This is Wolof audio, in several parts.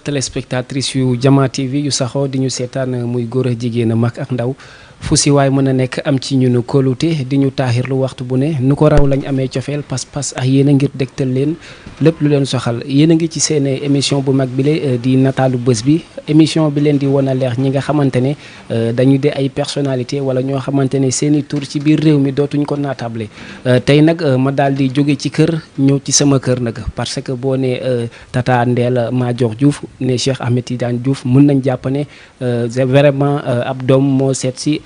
téléspectatrices yu Jama TV yu saxoo di ñu seetaan muy góor ak jigéen mag ak ndaw fu si waay mën a nekk am ci ñunu kóolute di ñu taaxirlu waxtu bu ne nu ko raw lañ amee cofeel pas-pas ak yéen a ngir dégtal leen lépp lu leen soxal yéen a ngi ci seen émission bu mag bi le di nataalu bés bi émission bi leen di wan a leer ñi nga xamante ne dañu de ay personnalité wala ñoo xamante ne seen i tur ci biir réew mi dootuñ ko naatable tey nag ma daal di jóge ci kër ñëw ci sama kër nag parce que boo ne Tata Ndella Madior Diouf ne Cheikh Ahmed Tidiane Diouf mën nañ jàpp ne c'est vraiment ab doom moo seet si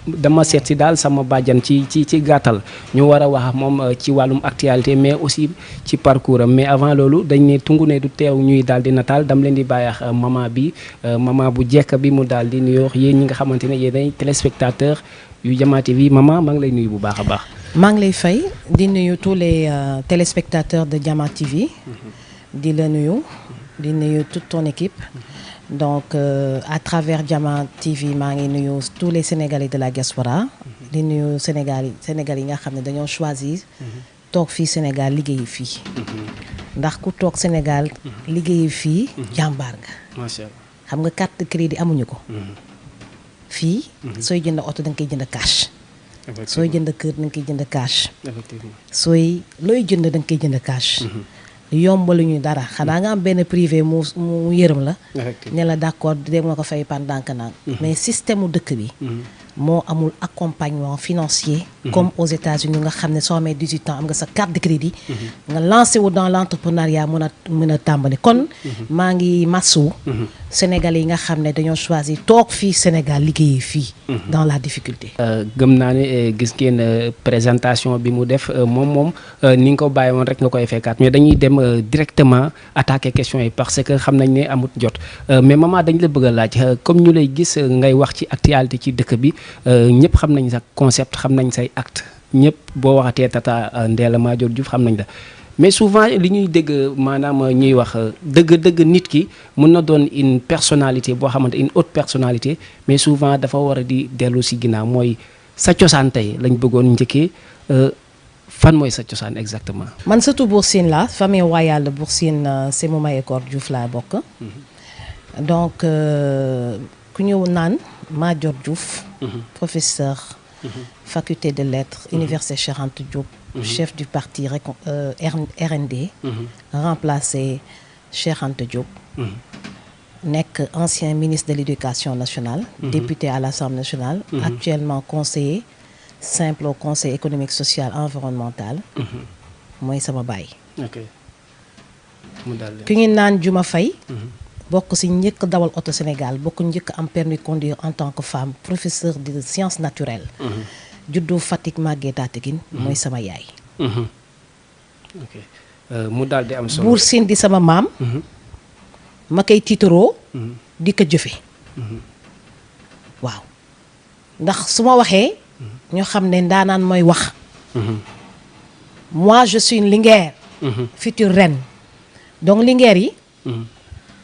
dama seet si daal sama bàjjan ci gàttal ñu war a wax moom ci wàllum actualité mais aussi ci parcours am mais avant loolu dañ ne tungu ne du teew ñuy daal di nataal dam leen di bàyyax maman bi maman bu jekk bi mu daal di nuyoo yéen ñi nga xamante ne yéen ay téléspectateur yu Jama TV maman maa ngi lay nuyu bu baax a baax. maa ngi lay fay di nuyu tous les téléspectateurs de Jama TV di la nuyu di nuyu toute ton équipe. Donc à travers Jama TV maa ngi nuyu tous les Sénégalais de la diaspora di nuyu Sénégal yi nga xam ne dañoo choisir toog fii Sénégal liggéeyi fii ndax ku toog Sénégal liggéeyi fii jàmbaar nga macha Allah xam nga carte de crédit amuñu ko fii sooy jënd oto da nga koy jënd cash sooy jënd kër da nga koy jënd cash sooy looy jënd da nga koy jënd cash yombaluñu dara xanaa nga am benn privé mu yërëm la ne la d'accord dégg nga ko fay pendant que naan mais système mu dëkk bi moo amul accompagnement financier comme aux États-Unis nga xam ne soo amee 18 ans am nga sa carte de crédit nga lancé wu dans l'entrepreneuriat mën a tàmbali kon maa ngi massu Sénégalais yi nga xam ne dañoo choisir toog fii Sénégal liggéeyee fii dans la difficulté gëm naa ne gis ngeen présentation bi mu def moom ni nga ko bàyyi woon rek nga koy fekkaat mais dañuy dem directement attaquer question yi parce que xam nañ ne amut jot mais maman dañ la bëgg a laaj comme ñu lay gis ngay wax ci actualité ci dëkk bi ñëpp xam nañ sa concept xam nañ say acte ñëpp boo waxatee Tata Ndella Madior Diouf xam nañ la mais souvent li ñuy dégg maanaam ñuy wax dëgg nit ki mën na doon une personnalité boo xamante une haute personnalité mais souvent dafa war a di dellu si ginnaaw mooy sa cosaan tey lañ bëggoon njëkkee fan mooy sa cosaan exactement. man surtout Bour Sine la famille royale de Bour Sine c'est Momayekor Diouf laa bokk donc ku ñëw naan Madior Diouf professeur faculté de lettres université Cheikh Anta Diop chef du parti RND remplacé Cheikh Anta Diop nekk ancien ministre de l'éducation nationale député à l'Assemblée nationale actuellement conseiller simple au conseil économique social environnemental mooy sama baay ki ngi naan Juma Faye bokk ci njëkk dawal auto Sénégal bokk njëkk am permis de conduire en tant que femme professeur de sciences naturelles juddoo Fatick màggee Tataguine mooy sama yaay mu daal di am solo Bour Sine di sama maam ma koy tiitaroo di ko jëfe waaw ndax su ma waxee ñu xam ne ndaanaan mooy wax moi je suis une Linguère future reine donc Linguère yi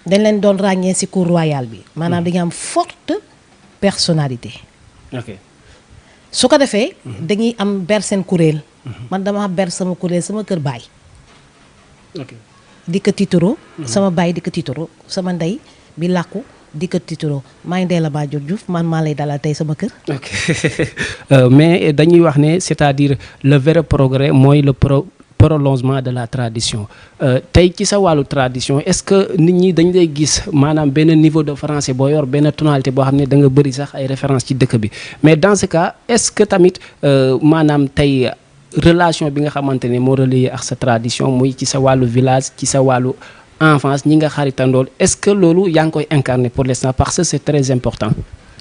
dañ leen doon ràññee ci cour royale bi maanaam dañu am forte personnalité su ko defee dañuy am ber seen kuréel man dama ber sama kuréel sama kër baay di ko tiitaroo sama baay di ko tiitaroo sama ndey bi làkku di ko tiitaroo maa ngi Ndella Madior Diouf man maa lay dalal tey sama kër mais dañuy wax ne c'est-à-dire le vrai progrès mooy le prolongement de la tradition tey ci sa wàllu tradition est-ce que nit ñi dañ lay gis maanaam benn niveau de français boo yor benn tonalité boo xam ne da nga bëri sax ay références ci dëkk bi mais dans ce cas est-ce que tamit maanaam tey relation bi nga xamante ne moo relié ak sa tradition muy ci sa wàllu village ci sa wàllu enfance ñi nga xaritandool est-ce que loolu yaa ngi koy incarner pour l'instant parce que c'est très important.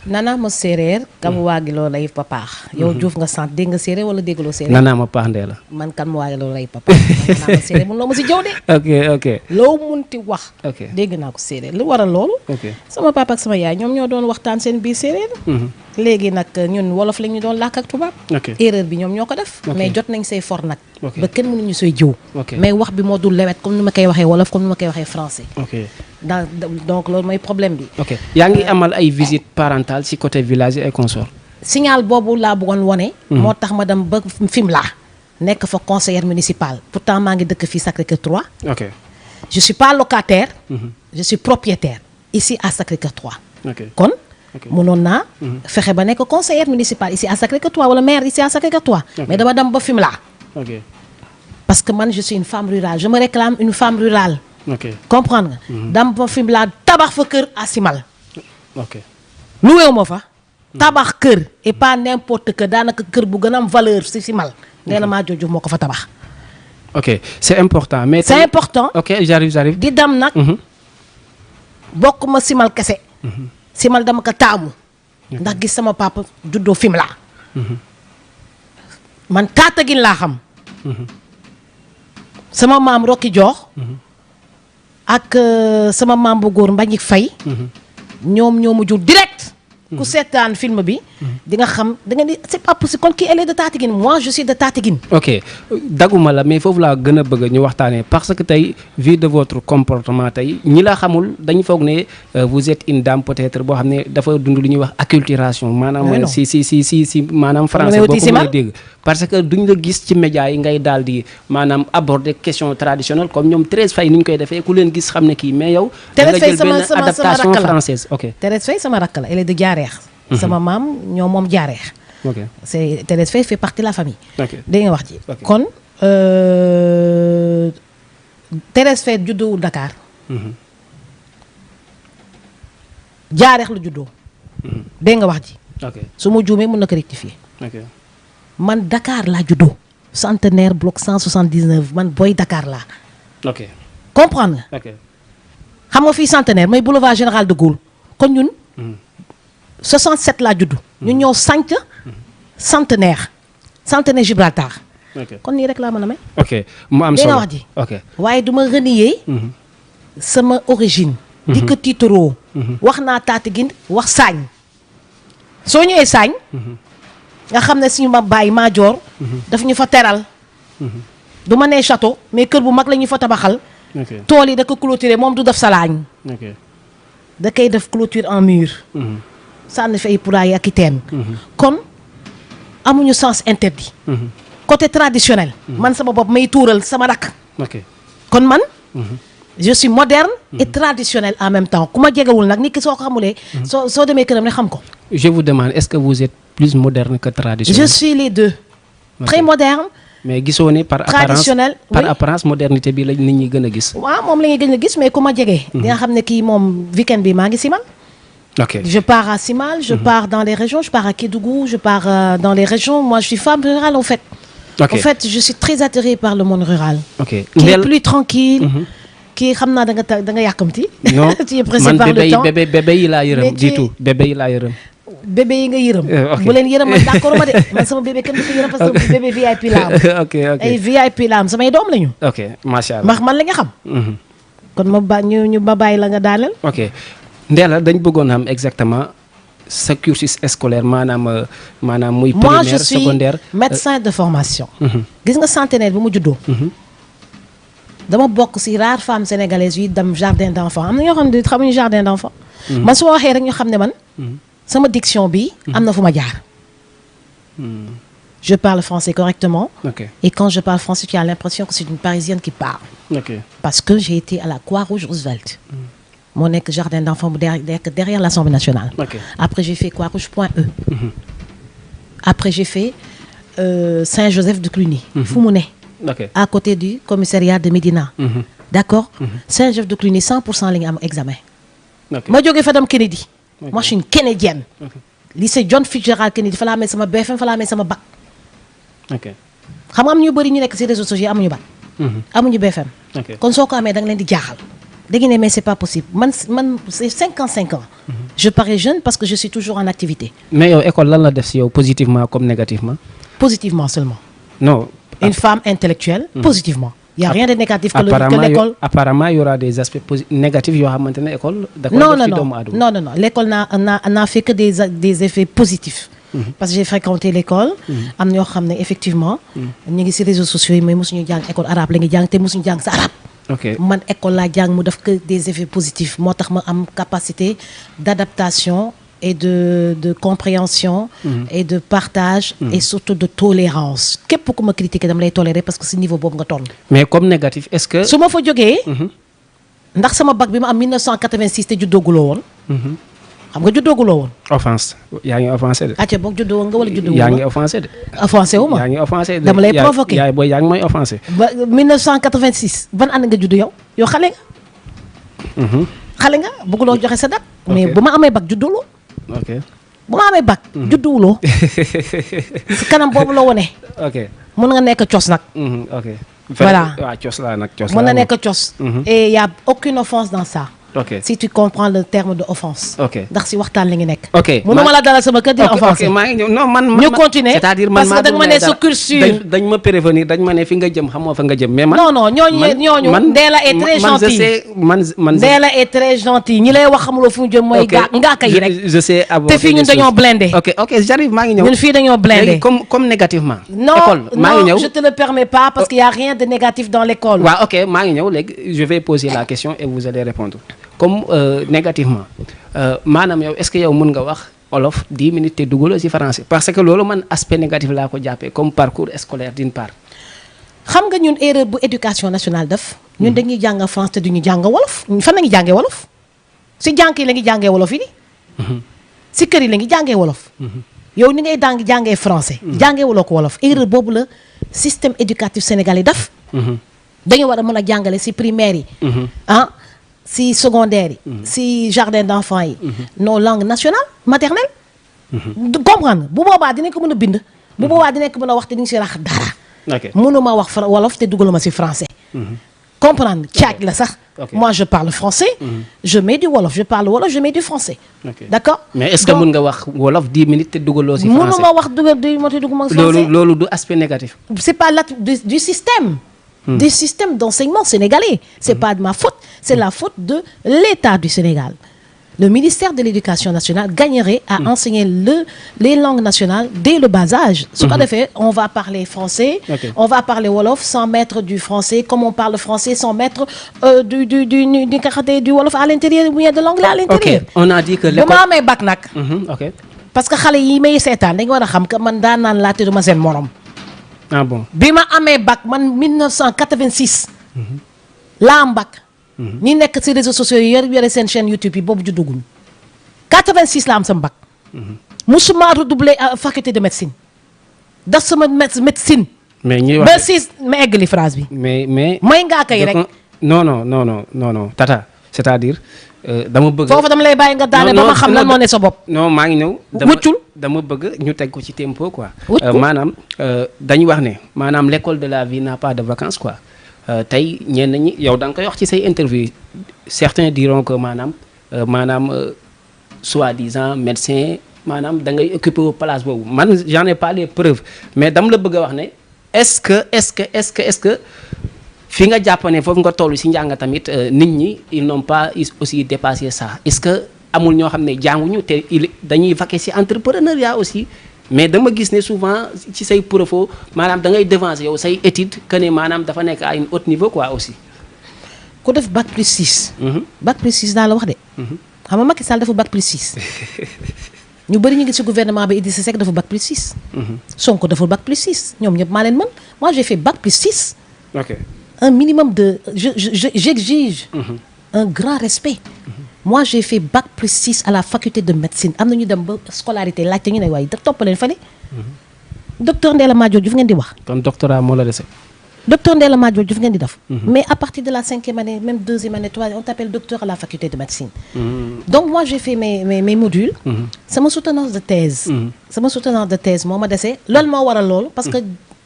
Nana ma séeréer kam waagi loo lay papaax yow Diouf nga sant dégg nga séeréer wala déggloo séeréer Nana ma paax Ndella man kan ma waagi loo lay papaax Nana ma séeréer mun loo ma si jëw de ok loo munti wax dégg naa ko séeréer lu waral loolu sama papa ak sama yaay ñoom ñoo doon waxtaan seen biir séeréer léegi nag ñun wolof la ñu doon làkk ak tubaab erreur bi ñoom ñoo ko def mais jot nañ say for nag ba kenn mënuñu soy jëw mais wax bi moo dul lewet comme ni ma koy waxee wolof comme ni ma koy waxee français donc loolu mooy problème bi yaa ngi amal ay visite parentale ci côté village et consort signal boobu laa bëggoon wone moo tax ma dem ba Fimela nekk fa conseillère municipal pourtant maa ngi dëkk fii Sacré-Cœur 3 je suis pas locataire. Je suis propriétaire ici à Sacré-Cœur 3. kon mënoon naa fexe ba nekk conseillère municipale ici à Sacré-Cœur 3 wala maire ici à Sacré-Cœur 3. mais dama dem ba Fimela. parce que man je suis une femme rurale je me réclame une femme rurale. comprendre nga. dem ba Fimela tabax fa kër à Simal. lu weew ma fa. tabax kër et pas n'importe que daanaka kër bu gën a am valeur si Simal. nee na maa jooju moo ko fa tabax. ok c'est important mais. c'est important. ok j'arrive. di dem nag. bokk ma Simal kese. Simal dama ko taamu. ndax gis sama papa juddoo Fimela. man Tataguine laa xam. sama maam Rocky Dior. ak sama maam bu góor Mbagnick Faye. ñoom ñoo mu jur direct. ku seetaan film bi. di nga xam da nga ni c'est pas possible kon kii elle est de Tataguine moi je suis de Tataguine. ok daguma la mais foofu laa gën a bëgg ñu waxtaanee parce que tey vu de votre comportement tey ñi la xamul dañu foog ne vous êtes une dame peut-être boo xam ne dafa dund lu ñuy wax acculturation. maanaam si maanaam français boo ko mën a dégg. parce que duñ la gis ci médias yi ngay daal di maanaam aborder question traditionnelle comme ñoom Thérèse Faye ni ñu koy defee ku leen gis xam ne kii mais yow. da nga jël benn adaptation française ok. Thérèse Faye sama rakk la elle est de Diarekh. sama maam ñoo moom Diarekh. ok c'est Thérèse Faye fait partie de la famille. ok dégg nga wax ji. kon Thérèse Faye juddoo Dakar. Diarekh la juddoo. dégg nga wax ji. ok su ma juumee mën na ko rectifier. ok man Dakar laa juddoo. centenaire bloc 179 man booy Dakar laa. ok comprendre nga. ok xam nga fii centenaire mooy boulevard Général de Gaulle kon ñun. 67 laa juddu. ñun ñoo sant centenaire Gibraltar. kon nii rek laa mën a may. ok mu am solo nga wax ji. ok waaye du ma renier. sama origine. di ko tiitaroo. wax naa Tataguine wax Saañ. soo ñëwee Saañ. nga xam ne suñu ma bàyyi Maajoor. daf ñu fa teral. du ma nee château mais kër bu mag la ñu fa tabaxal. tool yi da ko clôturer moom du def salaañ. da koy def clôture en mur. sànni fi ay poulailler ak i teen. kon amuñu sens interdit. côté traditionnel. man sama bopp may tuural sama rakk. kon man. je suis moderne et traditionnel en même temps ku ma jegewul nag nit ki soo ko xamulee. soo demee këram ne xam ko. je vous demande est-ce que vous êtes plus moderne que traditionnel. je suis les deux. très moderne. mais gisoo ne par apparence traditionnel par apparence modernité bi la nit ñi gën a gis. waaw moom la ñuy gën a gis mais ku ma jege. di nga xam ne kii moom weekend bi maa ngi Simal. ok je pars à Simal je pars dans les régions je pars à Kédougou je pars dans les régions moi je suis femme rurale en fait. ok en fait je suis très attirée par le monde rural. ok qui est plus tranquille. kii xam naa da nga yàkkamti. non tu es pressé par le temps man bébé yi laa yërëm du tout bébé yi laa yërëm. bébé yi nga yërëm. bu leen yërëm man d'accord ma de man sama bébé kenn du ko yërëm parce que bébé VIP la am. ok ay VIP la am samay doom lañu. ok macha allah ndax man la nga xam. kon ma bàyyi la nga daaneel. ok Ndella dañ bëggoon xam exactement sa cursus scolaire maanaam muy primaire secondaire. moi je suis médecin de formation. gis nga centenaire bi mu juddoo. dama bokk ci rare femmes sénégalaises yi dem jardin d'enfants am na ñoo xam ne xamuñu jardin d'enfants. man su ma waxee rek ñu xam ne man. sama diction bi am na fu ma jaar. je parle français correctement. et quand je parle français tu as l'impression que c'est une Parisienne qui parle. parce que j'ai été à la Croix-Rouge Roosevelt. moo nekk jardin d'enfants bu derrière l'Assemblée nationale. après j'ai fait Croix-Rouge Point E. après j'ai fait Saint-Joseph de Cluny. fu mu ne. à côté du commissariat de Médina. d'accord. Saint-Joseph de Cluny 100% la ñu am examen. ma jógee fa dem Kennedy. moi je suis une Kennedienne. lycée John Fitzgerald Kennedy fa laa amee sama BFM fa laa amee sama bac. xam nga am ñu bëri ñu nekk ci réseaux sociaux amuñu bac. amuñu BFM. kon soo ko amee da nga leen di jaaxal. da ngeen ne mais c'est pas possible man c'est 55 ans. je parais jeune parce que je suis toujours en activité. mais yow école lan la def ci yow positivement comme négativement. positivement seulement. non. une femme intellectuelle. positivement. il y a rien de négatif que l'école. apparemment il y aura des aspects négatifs yoo xamante ne école. da koy def ci doomu aadama non l'école n'a fait que des effets positifs. parce que j'ai fréquenté l'école. am na ñoo xam ne effectivement. ñu ngi ci réseaux sociaux yi mais mosuñu jàng école arabe la ngi jàng te mosuñu jàng sa arabe. man école laa jàng mu def que des effets positifs moo tax ma am capacité d'adaptation et de compréhension. et de partage. et surtout de tolérance képp ku ma critiquer dama lay tolérer parce que ci niveau boobu nga toll. mais comme négatif est-ce que. su ma fa jógee. ndax sama bac bi ma am 1986 te juddooguloo woon. xam nga juddooguloo woon. offense yaa ngi offensé de. acca boog juddoo nga wala juddoo yaa ngi offensé de. offensé wu ma yaa ngi offensé de. dama lay provoqué yaay booy yaa ngi may offensé. ba 1986 ban année nga juddu yow xale nga. xale nga bëgguloo joxe sa date. mais bu ma amee bac judduwuloo. ok bu ma amee bac. judduwuloo. si kanam boobu la wone. ok mën nga nekk cos nag. ok. Voilà waaw cos laa nag cos mën na nekk cos. et y a aucune offense dans ça. ok si tu comprends le terme de offense. ok ndax si waxtaan la ngi nekk. ok mënuma la dalal sama kër dina offensé. ok maa ngi ñëw non man. ñu continuer c'est-à-dire man parce que da nga ma ne sa cursure. dañ ma prévenir dañ ma ne fi nga jëm xamoo fa nga jëm mais man. non non ñooñu Ndella est très gentil man Ndella est très gentil ñi lay wax xamuloo fu ñu jëm mooy. ngaaka yi rek je sais te fii ñun dañoo blindé. ok j'arrive maa ngi ñëw. ñun fii dañoo blindé léegi comme négativement. non maa ngi ñëw je te le permets pas parce qu'il y a rien de négatif dans l'école. waaw ok maa ngi ñëw léegi je vais poser la question et vous allez répondre comme négativement maanaam yow est-ce que yow mën nga wax olof 10 minutes te dugaloo ci français parce que loolu man aspect négatif laa ko jàppee comme parcours scolaire d'une part. xam nga ñun erreur bu éducation nationale def ñun dañuy jàng France te duñu jàng wolof fan la ñuy jàngee wolof si jànk yi la ñuy jàngee wolof yi ni si kër yi la ñuy jàngee wolof. yow ni ngay jàngee français. jàngee wuloo ko wolof erreur boobu la système éducatif sénégalais def. dañu war a mën a jàngale si primaire yi. si secondaire yi. si jardin d'enfants yi. nos langues nationales maternelles. comprendre bu boobaa dinañ ko mën a bind. bu boobaa dinañ ko mën a wax te duñ si rax dara. ok mënuma wax wolof te dugaluma si français. comprendre caaj la sax. moi je parle français. je mets du wolof je parle wolof je mets du français. d'accord mais est-ce que mën nga wax wolof 10 minutes te dugaloo si français. mënuma wax dugaluma si français. loolu du aspect négatif. c'est pas du système. des systèmes d'enseignement sénégalais. C'est pas de ma faute, c'est la faute de l'État du Sénégal. Le ministère de l'Éducation nationale gagnerait à enseigner les langues nationales dès le bas âge. Ce qu'on a fait, on va parler français, on va parler wolof sans mettre du français, comme on parle français sans mettre du wolof à l'intérieur ou bien de l'anglais à l'intérieur. Ok, on a dit que l'école... ba ma amee bac nag. ok. Parce que xale yi may seetaan dañu war a xam que man daan naan laa te duma seen morom. ah bon bi ma amee bac man 1986. laa am bac. ñi nekk ci réseaux sociaux yi yore seen chaîne YouTube yi boobu judduguñu. 86 laa am sama bac. musuma redoubler faculté de médecine. daf sama médecine. mais ñuy wax ba 6 ma eggali phrase bi. mais. mooy ngaa kay rek. non tata c'est-à-dire dama bëgg. foofu dama lay bàyyi nga daane ba ma xam lan moo ne sa bopp. non maa ngi ñëw. wuccul dama bëgg ñu teg ko ci tempo quoi. wuccul maanaam dañu wax ne maanaam l'école de la vie n'a pas de vacances quoi. tey ñenn ñi yow da nga koy wax ci say interview certains diront que maanaam soi-disant médecin maanaam da ngay occuper wu place boobu man j'en ai pas les preuves mais dama la bëgg a wax ne est-ce que fi nga jàpp ne foofu nga toll ci njàng tamit nit ñi ils n'ont pas aussi dépassé ça est-ce que amul ñoo xam ne jànguñu te dañuy vaquer ci entrepreneuriat aussi. mais dama gis ne souvent ci say profo maanaam da ngay devancer yow say étude que ne maanaam dafa nekk à un haut niveau quoi aussi. ku def bac plus 6. bac plus 6 daa la wax de. xam nga Macky Sall dafa bac plus 6. ñu bëri ñu ngi ci gouvernement bi Idrissa Seck dafa bac plus 6. Sonko dafa bac plus 6 ñoom ñëpp maa leen mën moi j'ai fait bac plus 6. ok un minimum de j'exige un grand respect. moi j'ai fait bac plus 6 à la faculté de médecine am na ñu dem ba scolarité laajte ñu ne waaye da toppaleen fa ne docteur Ndella Madior Diouf ngeen di wax. kon doctorat moo la dese. docteur Ndella Madior Diouf ngeen di def. mais à partir de la 5e année même 2e année 3e on t'appelle docteur à la faculté de médecine. donc moi j'ai fait mes modules. sama soutenance de thèse. moo ma dese loolu moo waral loolu. parce que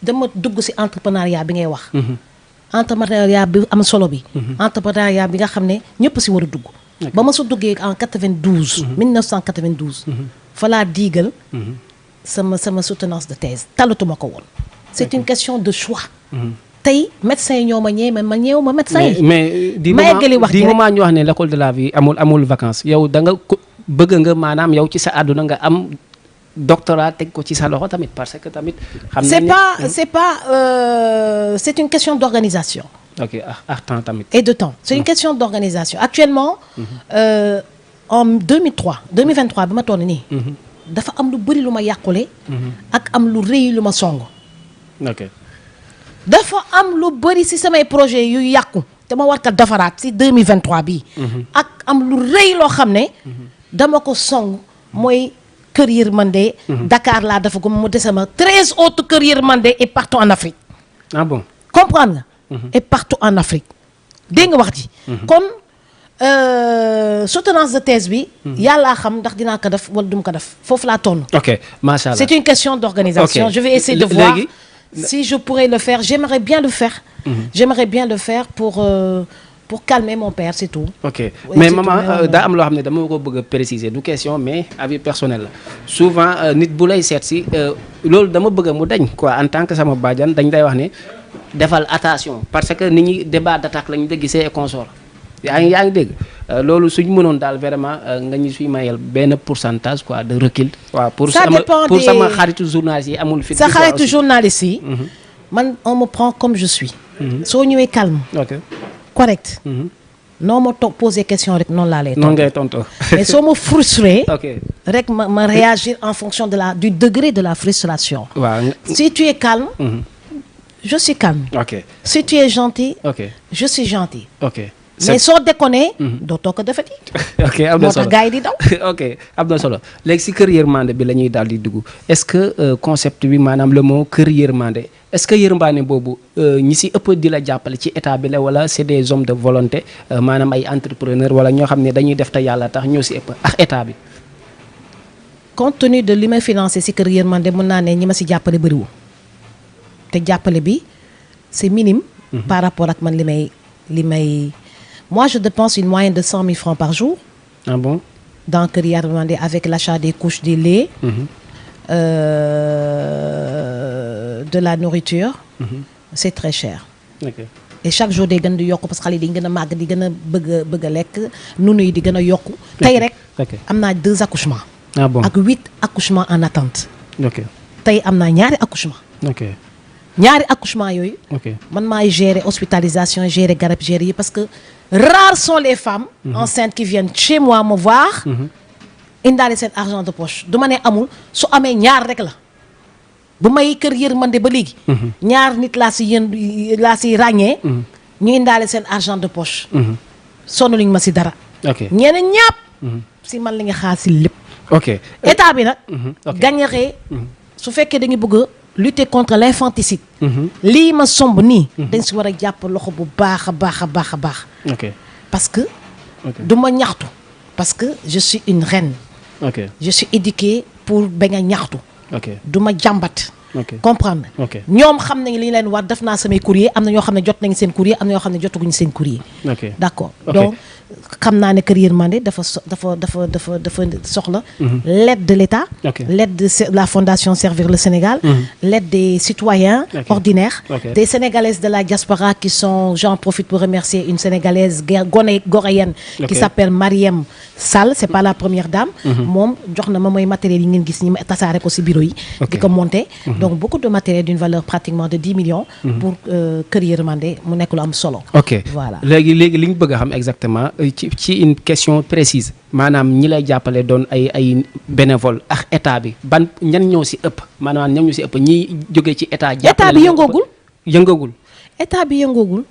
dama dugg ci entrepreneuriat bi ngay wax. entrepreneuriat bi am solo bi. entrepreneuriat bi nga xam ne ñëpp ci war a dugg. ba ma su duggee en 1992. fa laa diigal. sama soutenance de thèse talatuma ko woon. c'est une question de choix. tey médecins yi ñoo ma ñee ma ñeewu ma médecins yi. mais di moment ñu wax ne l'école de la vie amul vacances yow da nga bëgg nga maanaam yow ci sa àdduna nga am doctorat teg ko ci sa loxo tamit parce que tamit. xam nañ c'est une question d'organisation. ok temps tamit. et de temps c'est une question d'organisation actuellement. en 2023 bi ma toll nii. dafa am lu bëri lu ma yàqule. ak am lu rëy lu ma song. ok dafa am lu bëri ci samay projet yu yàqu dama war ko defaraat si 2023 bii. ak am lu rëy loo xam ne. dama ko song mooy kër yërmande. Dakar laa dafa ko mu dese ma 13 autres kër yërmande et partout en Afrique. ah bon comprendre nga. et partout en Afrique dégg nga wax ji. kon soutenance de thèse bi. yàllaa xam ndax dinaa ko def wala du ma ko def foofu laa toll. ok macha allah c'est une question d'organisation. Ok. Je vais essayer de voir Léegi- si je pourrais le faire. J'aimerais bien le faire. J'aimerais bien le faire pour calmer mon père, c'est tout. ok Oui, mais c'est maman tout, mais daa am loo xam ne dama ko bëgg a préciser du question mais avis personnel la souvent nit bu lay seet si loolu dama bëgg mu dañ quoi en tant que sama bàjjan dañ lay wax ne defal attention parce que nit ñi débat d'attaque lañu dégg gisee et consort yaa ngi dégg loolu suñ mënoon daal vraiment nga ñu suy mayel benn pourcentage quoi de recul. waaw pour Ça dépend des- sama xaritu journaliste yi amul fit. Sa xaritu journaliste yi. man on me prend comme je suis. soo ñëwee calme. ok correct. noo ma toog poser question rek noonu laa lay noonu tontu. ngay tontoo. mais soo ma frustré. ok rek ma réagir en fonction du degré de la frustration. waaw. Si tu es calme. je suis calme. ok Si tu es gentil. ok je suis gentil. ok. mais soo déconné. dootoo ko defati. ok am na moo tax solo gars yi di daw. ok am na solo léegi si kër yërmande bi la ñuy daal di dugg est-ce que concept bi maanaam le mot kër yërmande est-ce que yërmande boobu ñi si ëpp di la jàppale ci état bi la wala c'est des hommes de volonté maanaam ay entrepreneurs wala ñoo xam ne dañuy def te yàlla tax ñoo si ëpp ak état bi. compte tenu de li may financé si kër yërmande mën naa ne ñi ma si jàppale bëriwul te jàppale bi c'est minime. par rapport ak man li may moi je dépense une moyenne de 100 000 francs par jour. ah bon. dans kër yërmande avec l'achat des couches des laits. De la nourriture. C'est très cher. ok et chaque jour day gën di yokku parce que xale yi dañ gën a màgg di gën a bëgg a lekk nunu yi di gën a yokku. tey rek ok am naa 2 accouchements. ah bon ak 8 accouchements en attente. ok tey am naa ñaari accouchement ok ñaari accouchement yooyu. ok man maay gérer hospitalisation gérer garab gérer yi parce que rares sont les femmes. enceintes qui viennent chez moi me voir. indaale seen argent de poche du ma ne amul su amee ñaar rek la. bu may kër yërmande ba léegi. ñaar nit laa si ràññee. ñu indaale seen argent de poche. sonn luñ ma si dara. ok ñeneen ñàpp. si man li nga xaar si lépp. ok état bi nag. ok gagnerait su fekkee dañu bëgg a lutter contre l'infanticide. lii ma somb nii. dañ si war a jàpp loxo bu baax a baax a baax a baax. ok parce que. ok du ma ñaxtu. parce que je suis une reine. ok je suis éduquée pour bañ a ñaxtu. ok du ma jàmbat. ok comprendre ok ñoom xam nañ li ñu leen war def naa samay courrier am na ñoo xam ne jot nañ seen courrier am na ñoo xam ne jotaguñ seen courrier. ok d'accord Ok. donc xam naa ne kër yërmande dafa soxla. l'aide de l'État. Ok. l'aide de la Fondation Servir le Sénégal. l'aide des citoyens Ok. ordinaires. Ok. des Sénégalaises de la diaspora qui sont j'en profite pour remercier une Sénégalaise goréenne Ok. qui s'appelle Mariam Sall c'est pas la première dame. moom jox na ma mooy matériel yi ngeen gis ñi ma tasaare ko ci bureau yi. Ok. di ko monter. donc beaucoup de matériel d'une valeur pratiquement de 10 millions. pour kër yërmande mu nekk lu am solo. ok Voilà. léegi li ñu bëgg a xam exactement ci une question précise maanaam ñi lay jàppale doon ay bénévole ak état bi ban ñan ñoo si ëpp maanaam ñan ñoo si ëpp ñi jógee ci état. jàppale État bi la ñoo ëpp. yëngoogul. yëngoogul. état bi yëngoogul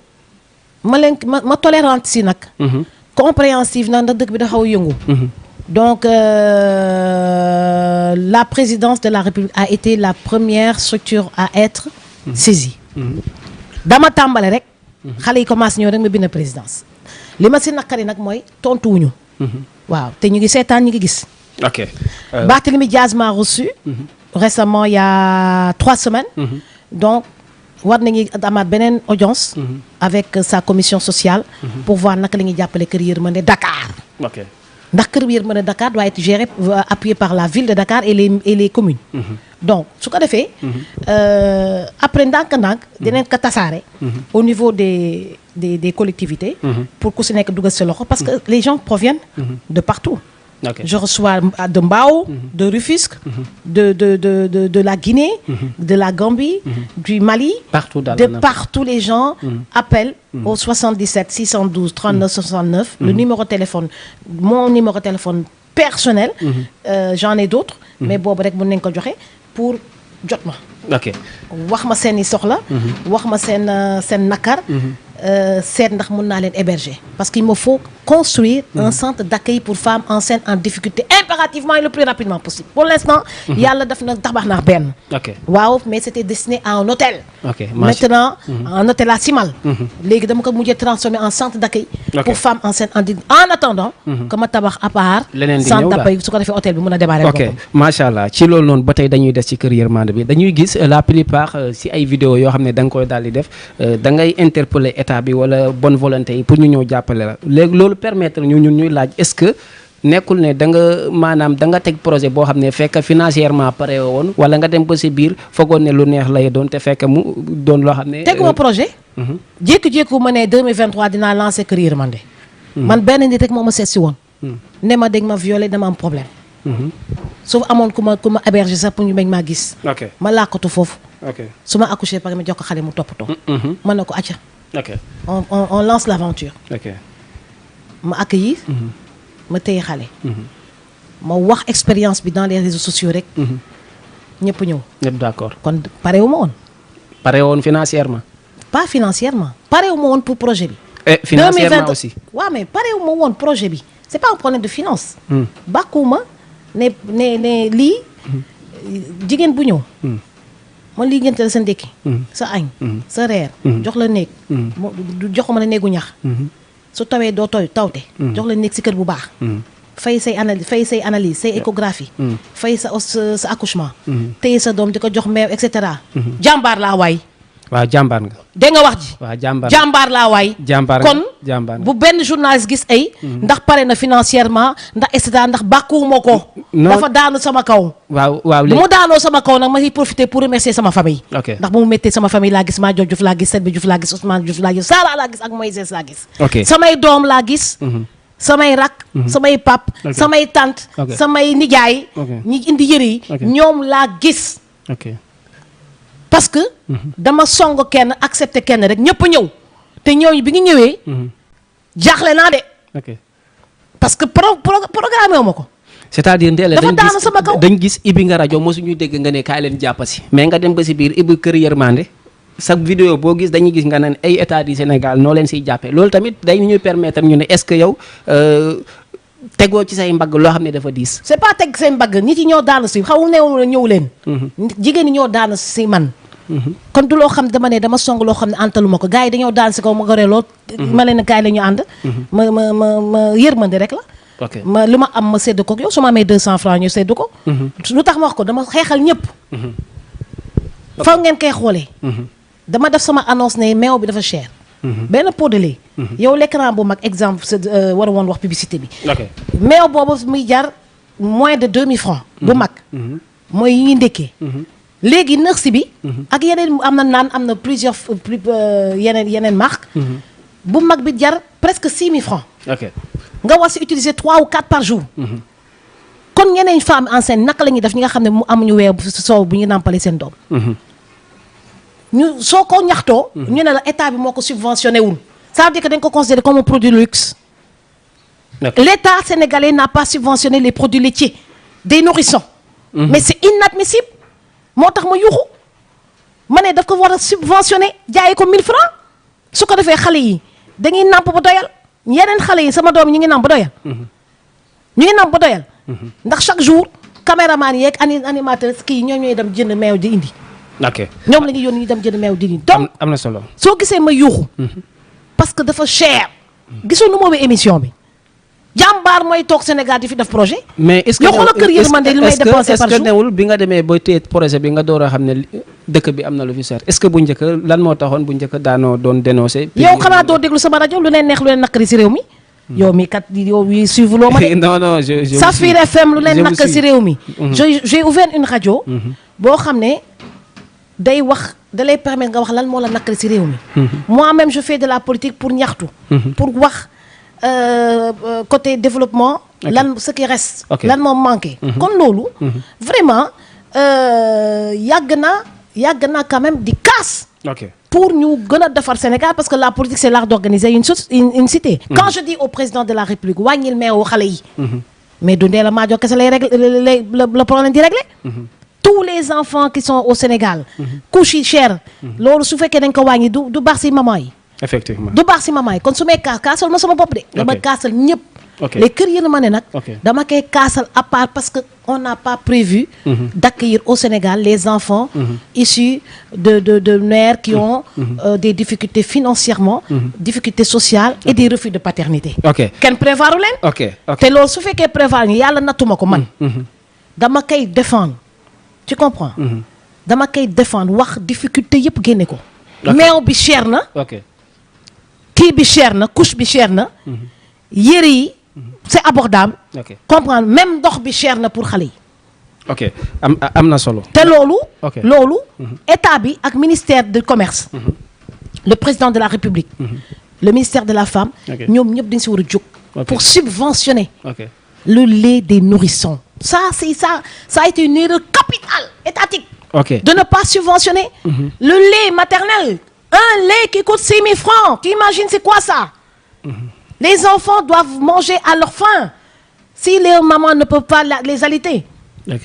ma tolérante si nag. compréhensive nag ndax dëkk bi dafa xaw a yëngu. donc la présidence de la République a été la première structure à être saisie. dama tàmbale rek. xale yi commencé ñëw rek ma bind présidence. li ma si naqari nag mooy tontuwuñu. waaw te ñu ngi seetaan ñu ngi gis. ok. Barthélémy Diaz m'a reçu. récemment il y a 3 semaines. donc war nañu amaat beneen audience. avec sa commission sociale. pour voir naka la ñuy jàppale kër yërmande Dakar. ok. ndax kër yërmande Dakar doit être géré appuyé par la ville de Dakar et les communes. donc su ko defee. après ndànk-ndànk. dinañ ko tasaare. au niveau des collectivités. pour ku si nekk dugal sa loxo parce que les gens proviennent. de partout. ok je reçois de Mbao. de Rufisque. de la Guinée. de la Gambie. du Mali. partout daal de partout les gens appellent au 77 612 39 69 le numéro téléphone mon numéro téléphone personnel j'en ai d'autres mais boobu rek mën nañ ko joxe pour jot ma ok. wax ma seeni soxla wax ma seen nakar seet ndax mun naa leen héberger parce qu'il me faut construire un centre d'accueil pour femmes enceintes en difficulté impérativement et le plus rapidement possible. Pour l'instant yàlla def na tabax naa benn. ok waaw mais c'était destiné à un hôtel. ok maintenant un hôtel à Simal. léegi dama ko mujjee transformé en centre d'accueil pour femmes enceintes en attendant que ma tabax à part centre d'accueil su ko defee hôtel bi mën a démarrer. ok macha allah ci loolu noonu ba tey dañuy des ci kër yërmande bi dañuy gis la plupart si ay vidéo yoo xam ne da nga koy daal di def da ngay interpeller état bi wala bonne volonté yi pour ñu ñëw jàppale la léegi loolu permettre ñun ñuy laaj est-ce que nekkul ne da nga maanaam da nga teg projet boo xam ne fekk financièrement pare woon wala nga dem ba si biir foogoon ne lu neex lay doon te fekk mu doon loo xam ne. teguma projet. jékki-jékki ma ne 2023 dinaa lancer kër yërmande. man benn nit rek moo ma seet si woon. ne ma dégg ma violé dama am problème. su amoon ku ma héberger sax pour ñu bañ maa gis. ok ma làkkatu foofu. ok su ma accouché pare ma jox ko xale mu toppatoo. mën na ko acca. ok on lance l'aventure. ok ma accueillir. ma téye xale. ma wax expérience bi dans les réseaux sociaux rek. ñëpp ñëw. ñëpp d'accord kon parewu ma woon. pare woon financièrement. pas financièrement parewu ma woon pour projet bi. et financièrement aussi. waaw mais parewu ma woon projet bi c'est pas un problème de finance. bàkkuma ne lii jigéen bu ñëw. man lii ngeen teel sa ndékki. sa añ. sa reer. jox la néeg. joxuma la néegu ñax. su tawee doo tawte. jox la néeg si kër bu baax. fay say analyse say échographie. fay sa accouchement. téye sa doom di ko jox meew et cetera. jàmbaar laa waay. waaw jàmbaar nga. dégg nga wax ji. waaw jàmbaar laa waay. jàmbaar kon jàmbaar bu benn journaliste gis ay. ndax pare na financièrement ndax et cetera ndax bàkkuwuma ko. dafa daanu sama kaw. waaw bu mu daanoo sama kaw nag ma ciy profiter pour remercier sama famille. ndax bu mu méttee sama famille laa gis Madior Diouf laa gis Selbe Diouf laa gis Ousmane Diouf laa gis Sara laa gis ak Moïse laa gis. samay doom laa gis. samay rak. samay pap. samay tante. samay nijaay. ñi indi yëre yi. ñoom laa gis. parce que dama song kenn accepté kenn rek ñëpp ñëw te ñooñu bi nga ñëwee jaaxle naa de parce que programme wu ma ko c'est-à-dire Ndella dafa daanu sama kaw dañ gis Ibi nga rajo mosuñu dégg nga ne kaay leen jàpp si mais nga dem ba si biir Ibi kër yërmande sa vidéo boo gis dañuy gis nga ne ay état du Sénégal noo leen siy jàppee loolu tamit day ñuy permettre ñu ne est-ce que yow tegoo ci say mbagg loo xam ne dafa diis. c'est pas teg say mbagg nit yi ñoo daanu si xaw ne ñëw leen jigéen ñi ñoo daanu si man kon du loo xam dama ne dama song loo xam ne antaluma ko gars yi dañoo daan si kaw ma goree lool ma leen kaay la ñu ànd ma yërmande rek la ma lu ma am ma sédd ko yow su ma amee 200 francs ñu sédd ko lu tax ma wax ko dama xeexal ñëpp faw ngeen koy xoolee dama def sama annonce ne meew bi dafa cher benn pot de lait yow l'écran bu mag exemple war a woon wax publicité bi meew boobu muy jar moins de 2000 francs bu mag mooy yi ñuy ndékkee léegi nërsi bi ak yeneen am na naan am na plusieurs yeneen marque bu mag bi jar presque 6000 francs nga war si utiliser 3 ou 4 par jour kon ñeneen femmes enceintes naka la ñuy def ñi nga xam ne mu amuñu weer soow bu ñu nàmpale seen doom ñu soo ko ñaxtoo ñu ne la état bi moo ko subventionné wul ça veut dire que dañ ko considéré comme un produit luxe l'état sénégalais n'a pas subventionné les produits laitiers des nourrissons mais c'est inadmissible moo tax ma yuuxu ma ne daf ko war a subventionné jaayee ko 1000 francs su ko defee xale yi dañuy nàmp ba doyal yeneen xale yi sama doom yi ñu ngi nàmp ba doyal ñu ngi nàmp ba doyal ndax chaque jour caméraman yeeg animateur kii ñoom ñooy dem jënd meew di indi ñoom la ñuy yónni ñu dem jënd meew di indi donc am na solo soo gisee ma yuuxu parce que dafa cher gisoo nu moomee émission bi jàmbaar mooy toog Sénégal di fi def projet. mais est-ce que yoo xoolal kër yërmande li may dépensé par jour est-ce que newul bi nga demee ba téye projet bi nga door a xam ne dëkk bi am na lu fi seer est-ce que bu njëkk lan moo taxoon bu njëkk daanoo doon dénoncé. yow xanaa doo déglu sama rajo lu leen neex lu leen naqari si réew mi. yow mi kat yow yi suivre loo ma de. non je Safir FM lu leen naqari si réew mi. j'ai ouvert une rajo. boo xam ne day wax da lay permettre nga wax lan moo la naqari si réew mi. moi-même je fais de la politique pour ñaxtu. pour wax. Côté développement lan ce qui reste lan moo manqué kon loolu vraiment yàgg naa quand même di casse pour ñu gën a defar Sénégal parce que la politique c'est l'art d'organiser une cité quand je dis au président de la République wàññil meewu xale yi mais du Ndella Madior kese lay régler le problème di régler tous les enfants qui sont au Sénégal couche yi cher loolu su fekkee dañ ko wàññi du baax si maman yi effectivement du baax si maman yi kon su may kaasal ma sama bopp de. dama kaasal ñëpp. les kër yërmande nag. dama koy kaasal à part parce que on n'a pas prévu. d'accueillir au Sénégal les enfants. issus de mères qui ont des difficultés financièrement. difficultés sociales et des refus de paternité. kenn prévoiru leen. te loolu su fekkee prévoir ñu yàlla nattuma ko man. dama koy défendre tu comprends. dama koy défendre wax difficulté yëpp génne ko. meew bi cher na. kii bi cher na couche bi cher na. yére yi c'est abordable. comprendre même ndox bi cher na pour xale yi. am na solo. te loolu. loolu état bi ak ministère du commerce. le président de la République. le ministère de la femme. ñoom ñëpp dañ si war a jóg. pour subventionner. le lait des nourrissons. ça a été une erreur capitale étatique. de ne pas subventionner. le lait maternel. un lait qui coûte 6 000 francs. tu imagines c'est quoi ça. les enfants doivent manger à leur faim. si les mamans ne peuvent pas les allaiter.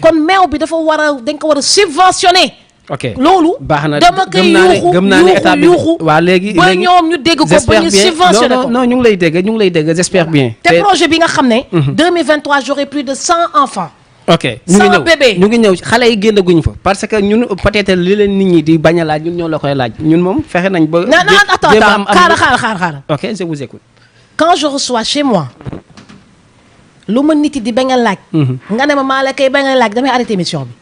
kon meew bi dafa dañ ko war a subventionner. loolu. baax na dama koy yuuxu waaw léegi ba ñoom ñu dégg ko ba ñu subventionner ko. non ñu ngi lay dégg j'espère bien. te projet bi nga xam ne. 2023 j'aurai plus de 100 enfants. ñu ngi ñëw xale yi génnaguñ fa parce que ñun peut-être li leen nit ñi di bañ a laaj ñun ñoo la koy laaj ñun moom fexe nañ ba. attends xaaral. je vous écoute. quand je reçois chez moi lu ma nit yi di bañ a laaj. nga ne ma maa la koy bañ a laaj damay arrêté émission bi.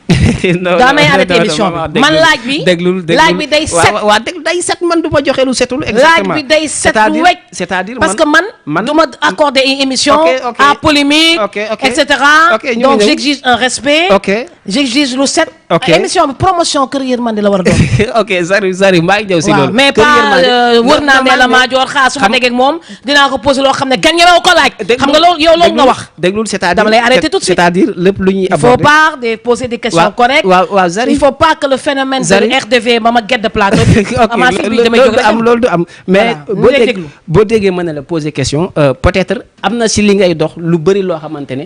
damay arrêté émission bi man laaj bi. laaj bi day set. waaw déglu day set man du ma joxe lu setul. exactement laaj bi day set lu wecc. c'est-à-dire parce que man du ma accorder une émission. à polémique. et cetera. donc j'exige un respect. j'exige lu set. émission bi promotion Kër Yërmande la war a doon. Zari maa ngi ñëw si loolu. mais pas wër naa ne la maa joor xaar su ma déggee ak moom dinaa ko posé loo xam ne gan ñemewu ko laaj. xam nga loolu yow loolu nga wax. déglul c'est-à-dire dama lay arrêter tout de suite. c'est-à-dire lépp lu ñuy aborder. il faut pas de poser des questions correctes. waaw Zari il faut pas que le phénomène de RDV ma gedd plateau. loolu du am mais boo déggee mën na la poser question peut-être am na si li ngay dox lu bëri loo xamante ne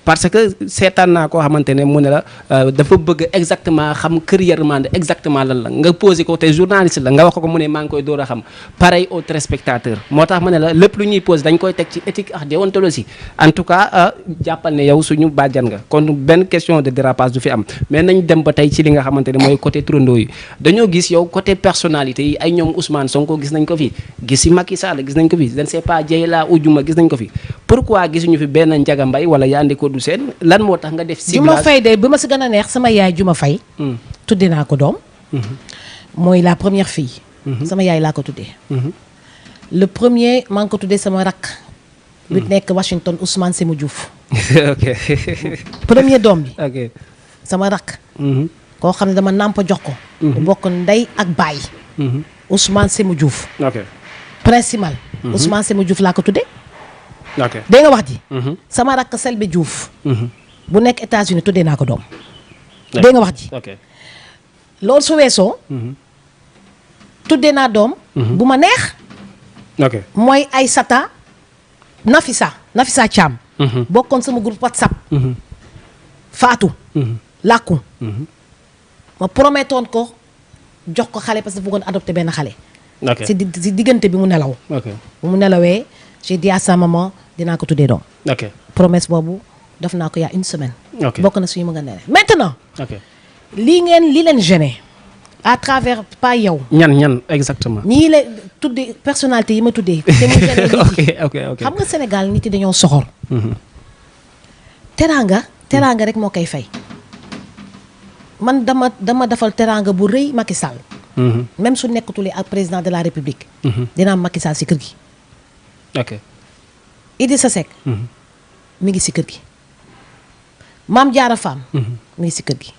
parce que seetaan naa koo xamante ne mu ne la dafa bëgg exactement xam Kër Yërmande exactement lan la nga posé ko te journaliste la nga wax ko mu ne maa ngi koy door a xam pareil aux téléspectateurs moo tax ma ne la lépp lu ñuy posé dañ koy teg ci éthique ak déontologie en tout cas jàppal ne yow suñu bàjjan nga kon benn question de dérapage du fi am mais nañ dem ba tey ci li nga xamante ne mooy côté turandoo yi dañoo gis yow côté personnalité yi ay ñoom Ousmane Sonko gis nañ ko fi gis si Macky Sall gis nañ ko fi je ne sais pas Dieyla Oudiouma gis nañ ko fi pourquoi gisuñu fi benn Ndiaga Mbaye wala Yandé Codou Sène lan moo tax nga def Juma Faye de bi ma si gën a neex sama yaay Juma Faye tuddee naa ko doom mooy la première fille sama yaay laa ko tuddee le premier maa ngi ko tuddee sama rakk bi nekk Washington Ousmane Sémou Diouf premier doom bi sama rakk koo xam ne dama nàmp jox ko bu bokk ndey ak baay Ousmane Sémou Diouf principal Ousmane Sémou Diouf laa ko tuddee dégg nga wax ji sama rakk Selbe Diouf bu nekk États-Unis tuddee naa ko doom dégg nga wax ji loolu su weesoo tuddee naa doom bu ma neex mooy Aïssata Nafisa Thiam bokkoon sama groupe WhatsApp Fatou làkku ma promettoon ko jox ko xale parce que bëggoon adopté benn xale si diggante bi mu nelaw bu mu nelawee j'ai dit à sa maman dinaa ko tuddee doom promesse boobu def naa ko y a une semaine bokk na suñu mën a nene maintenant li leen gêné à travers pas yow ñan exactement ñii la tuddee personnalité yi ma tuddee te mu gêné nit xam nga Sénégal nit yi dañoo soxor teraanga rek moo koy fay man dama defal teraanga bu rëy Macky Sall même su nekkatulee ak président de la République dina am Macky Sall si kër gi Idrissa Seck mi ngi si kër gi Mame Diarra Fam mi ngi si kër gi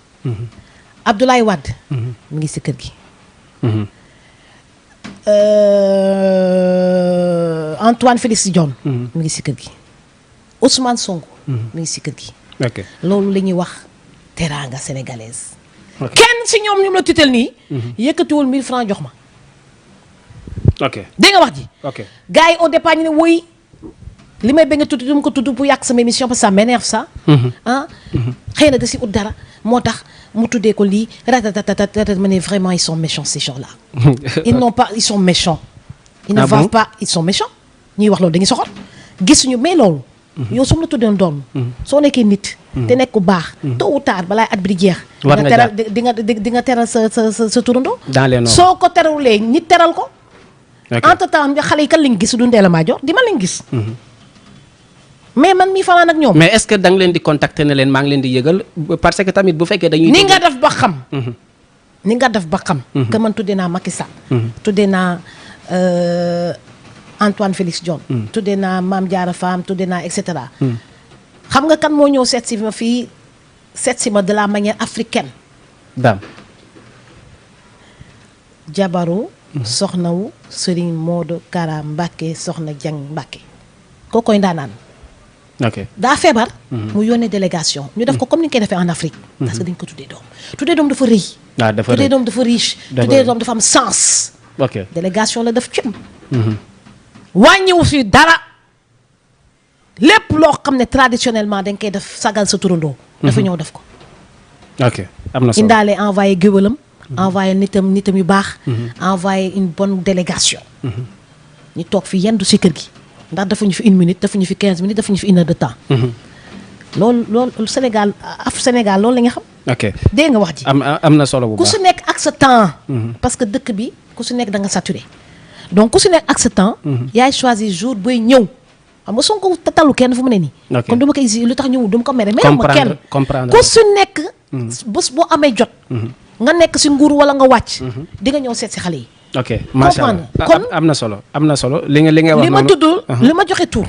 Abdoulaye Wade mi ngi si kër gi Antoine Félix Diome mi ngi si kër gi Ousmane Sonko mi ngi si kër gi loolu la ñuy wax teraanga sénégalaise kenn si ñoom ñu la tiital nii yëkkatiwul 1000 francs jox ma dégg nga wax ji gars yi au départ ñu ne woy li may ba nga tudd mu ko tudd pour yàq sama émission parce que ça m'énerve ça xëy na da si ut dara moo tax mu tuddee ko lii ratatata ma ne vraiment ils sont méchants ces gens là ils sont méchants ils ne vivent pas ils sont méchants ñuy wax loolu dañuy soxor gisuñu mais loolu yow su ma la tuddee doon soo nekkee nit te nekk ku baax tôt ou tard balaa at bi di jeex di nga teral sa turandoo soo ko teralulee nit teral ko entre temps xale yi kan lañ gis du Ndella Madior di ma lañ gis mais man mii fanaan ak ñoom mais est-ce que da nga leen di contacter ne leen maa ngi leen di yëgal parce que tamit bu fekkee dañuy ni nga def ba xam ni nga def ba xam que man tuddee naa Macky Sall tuddee naa Antoine Félix Diome tuddee naa Mame Diarra Fam tuddee naa et cetera xam nga kan moo ñëw seet si ma fii seet si ma de la manière africaine daam jabaru soxnawu Serigne Modou Kara Mbacké soxna Dieng Mbacké koo koy ndaanaan ok daa feebar mu yónnee délégation ñu def ko comme ni ñu koy defee en Afrique parce que dañ ko tuddee doom dafa rëy tuddee doom dafa riche tuddee doom dafa am sens ok délégation la def cim wàññiwu fi dara lépp loo xam ne traditionnellement dañ koy def sagal sa turandoo dafa ñëw def ko ok am na solo indaale envoyé géwalam envoyé nitam yu baax envoyé une bonne délégation ñu toog fi yendu si kër gi ndax dafuñu fi 1 minute dafuñu fi 15 minutes dafuñu fi 1 heure de temps loolu Sénégal loolu la nga xam ok dégg nga wax ji am na solo bu baax ku su nekk ak sa temps parce que dëkk bi ku su nekk da nga saturé donc ku su nekk ak sa temps yaay choisir jour booy ñëw xam nga Sonko talu kenn fu mu ne nii kon du ma koy lu tax ñëw du ma ko mere mais ma kenn ku su nekk bés boo amee jot nga nekk si nguur wala nga wàcc di nga ñëw seet si xale yi ok macha allah kon am na solo li nga wax li ma tudd li ma joxe tur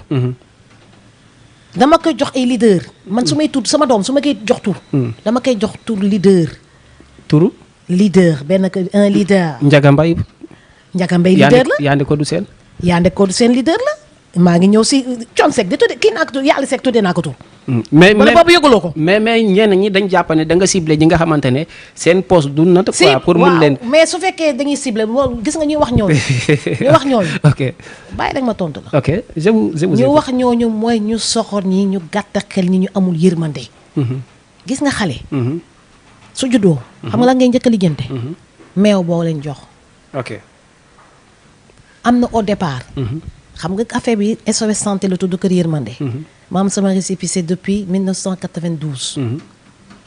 dama koy jox ay leader man su may tudd sama doom su ma koy jox tur dama koy jox tur leader turu leader benn un leader Ndiaga Mbaye leader la Yandé Codou Sène leader la maa ngi ñëw si Thione Seck di tudde kii naa ko tur Yàlla Seck tuddee naa ko tur mais boobu yëguloo ko mais ñenn ñi dañ jàpp ne da nga ciblé ñi nga xamante ne seen poste du nat quoi pour mun leen mais su fekkee dañuy ciblé gis nga ñuy wax ñooñu ok bàyyi rek ma tontu la ok je vous ñu wax ñooñu mooy ñu soxor ñi ñu gàtt xel ñi ñu amul yërmande gis nga xale su juddoo xam nga la ngay njëkk a lijjante meew boo leen jox ok am na au départ xam nga affaire bi SOS santé la tudd kër yërmande ma am sama récépissé depuis 1992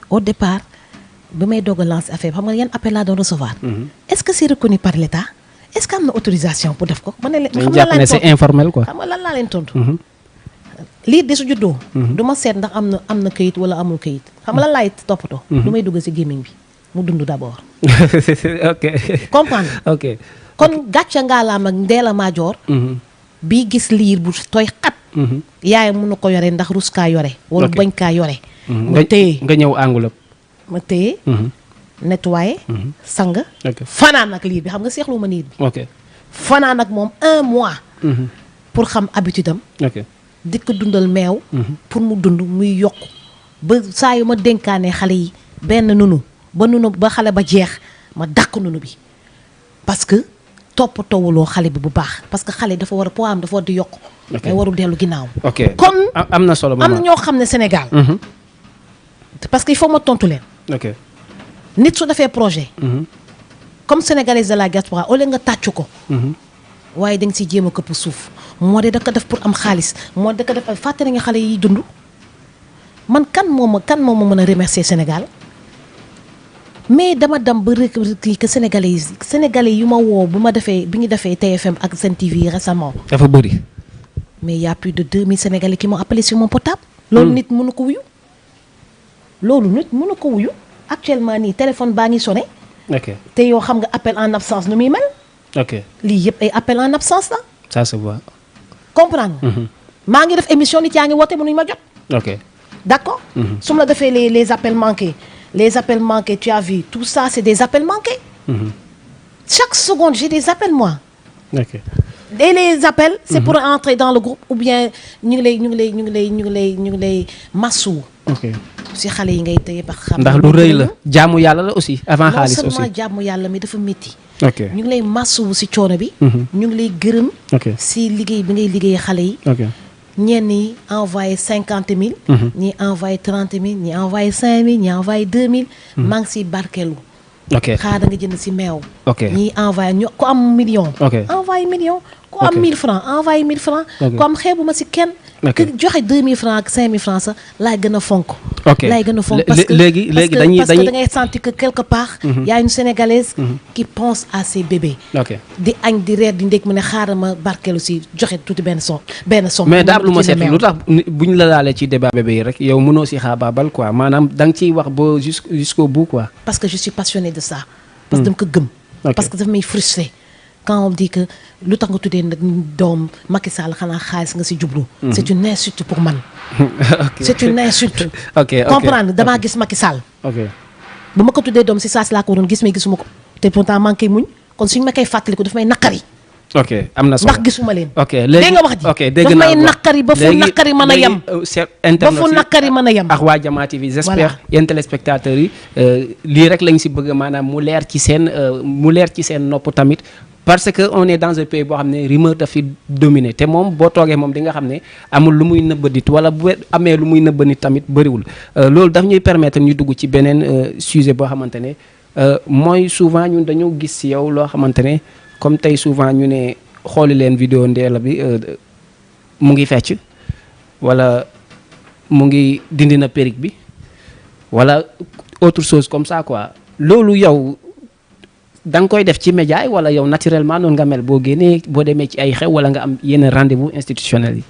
au départ bi may doog a lancé affaire bi xam nga yan appel laa doon recevoir est-ce que c'est reconnu par l'État est-ce que am na autorisation pour def ko ma ne leen xam nga lan c'est informel quoi xam nga lan laa leen tontu lii de su juddoo du ma seet ndax am na këyit wala amul këyit xam nga lan laay toppatoo lu may dugg si gémmiñ bi mu dund d'abord ok comprendre ok kon gàcce ngaalaam ak Ndella Madior bii gis liir bu tooy xat yaay mun na ko yore ndax rus kaa yore wala bañ kaa yore ma téye nga ñëw enveloppe ma téye nettoyé sang fanaan ak liir bi xam nga seexlu ma liir bi ok fanaan ak moom 1 mois pour xam habitude am di ko dundal meew pour mu dund muy yokk ba saa yu ma dénkaane xale yi benn nunu ba xale ba jeex ma dàq nunu bi parce que toppatoowuloo xale bi bu baax parce que xale dafa war a poids am dafa war di yokk mais warul dellu ginnaaw kon am na solo am na ñoo xam ne Sénégal parce que il faut ma tontu leen ok nit su defee projet comme sénégalaise de la diaspora au lieu nga tàccu ko waaye da nga siy jéem a këpp suuf moo de da ko def pour am xaalis moo de da ko def ay fàtte nañu xale yi dund man kan moo ma mën a remercier Sénégal mais dama dem ba kii que sénégalais yu ma woo bi ñu defee TFM ak Sen TV récemment dafa bëri mais y a plus de 2000 sénégalais qui m'ont appelé sur mon portable loolu nit mënu ko wuyu actuellement nii téléphone baa ngi sonné te yow xam nga appel en absence nu muy mel lii yëpp ay appel en absence la ça se voit comprendre maa ngi def émission nit yaa ngi woote mënuñu ma jot d'accord su ma la defee les appels manqués tu as vu tout ça c'est des appels manqués chaque seconde j'ai des appels moi et les appels c'est pour entrer dans le groupe ou bien ñu ngi lay massu si xale yi ngay téye ba xam ndax lu rëy la jaamu yàlla la aussi avant xaalis aussi non seulement jaamu yàlla mi dafa métti ñu ngi lay massu si coono bi ñu ngi lay gërëm si liggéey bi ngay liggéey xale yi ñenn ñi envoyé 50 000 ñi envoyé 30 000 ñi envoyé 5 000 ñi envoyé 2 000 maa ngi siy barkeelu ok xaar da nga jënd si meew. ok ñii envoyé ñu ku am million. ok envoyé million. ku am 1000 francs envoyé 1000 francs. ok ku am xeebuma si kenn. ok que joxe 2000 francs ak 5000 francs sax laay gën a fonk. ok laay gën a fonk parce que léegi dañuy parce que da ngay sentir que quelque part. y a une Sénégalaise. qui pense à ses bébés. ok di añ di reer di ndékk mu ne xaaral ma barkeelu si joxe tuuti benn somme. mais daal lu ma seetlu lu tax bu ñu la laalee ci débat bébé yi rek yow mënoo si xaabaabal quoi maanaam da nga ciy wax ba jusqu'au bout quoi. parce que je suis passionnée de ça. parce que dama ko gëm. parce que dafa may frustré. quand on dit que lu tax nga tuddee nag doom Macky Sall xanaa xaalis nga si jublu. c'est une insulte pour man. c'est une insulte. comprendre damaa gis Macky Sall. bu ma ko tuddee doom si saa si laa ko waroon gis mais gisuma ko. te pourtant maa ngi koy muñ kon suñu ma koy fàttaliku daf may naqari. ok am na solo ndax gisuma leen. ok léegi nga wax ji. ok dégg daf naa may naqari ba fu naqari mën a yem. ba fu naqari mën a yem. ak waa Jama TV j'espère yéen téléspectateurs yi lii rek lañ si bëgg maanaam mu leer ci seen nopp tamit. parce que on est dans un pays boo xam ne rumeur daf fi dominé te moom boo toogee moom di nga xam ne amul lu muy nëbba nit wala bu amee lu muy nëbba nit tamit bëriwul loolu daf ñuy permettre ñu dugg ci beneen sujet boo xamante ne mooy souvent ñun dañoo gis ci yow loo xamante ne comme tey souvent ñu ne xooli leen vidéo Ndella bi mu ngi fecc wala mu ngi dindi na perruque bi wala autre chose comme ça quoi loolu yow da nga koy def ci média yi wala yow naturellement noonu nga mel boo génnee boo demee ci ay xew wala nga am yenn rendez-vous institutionnel yi.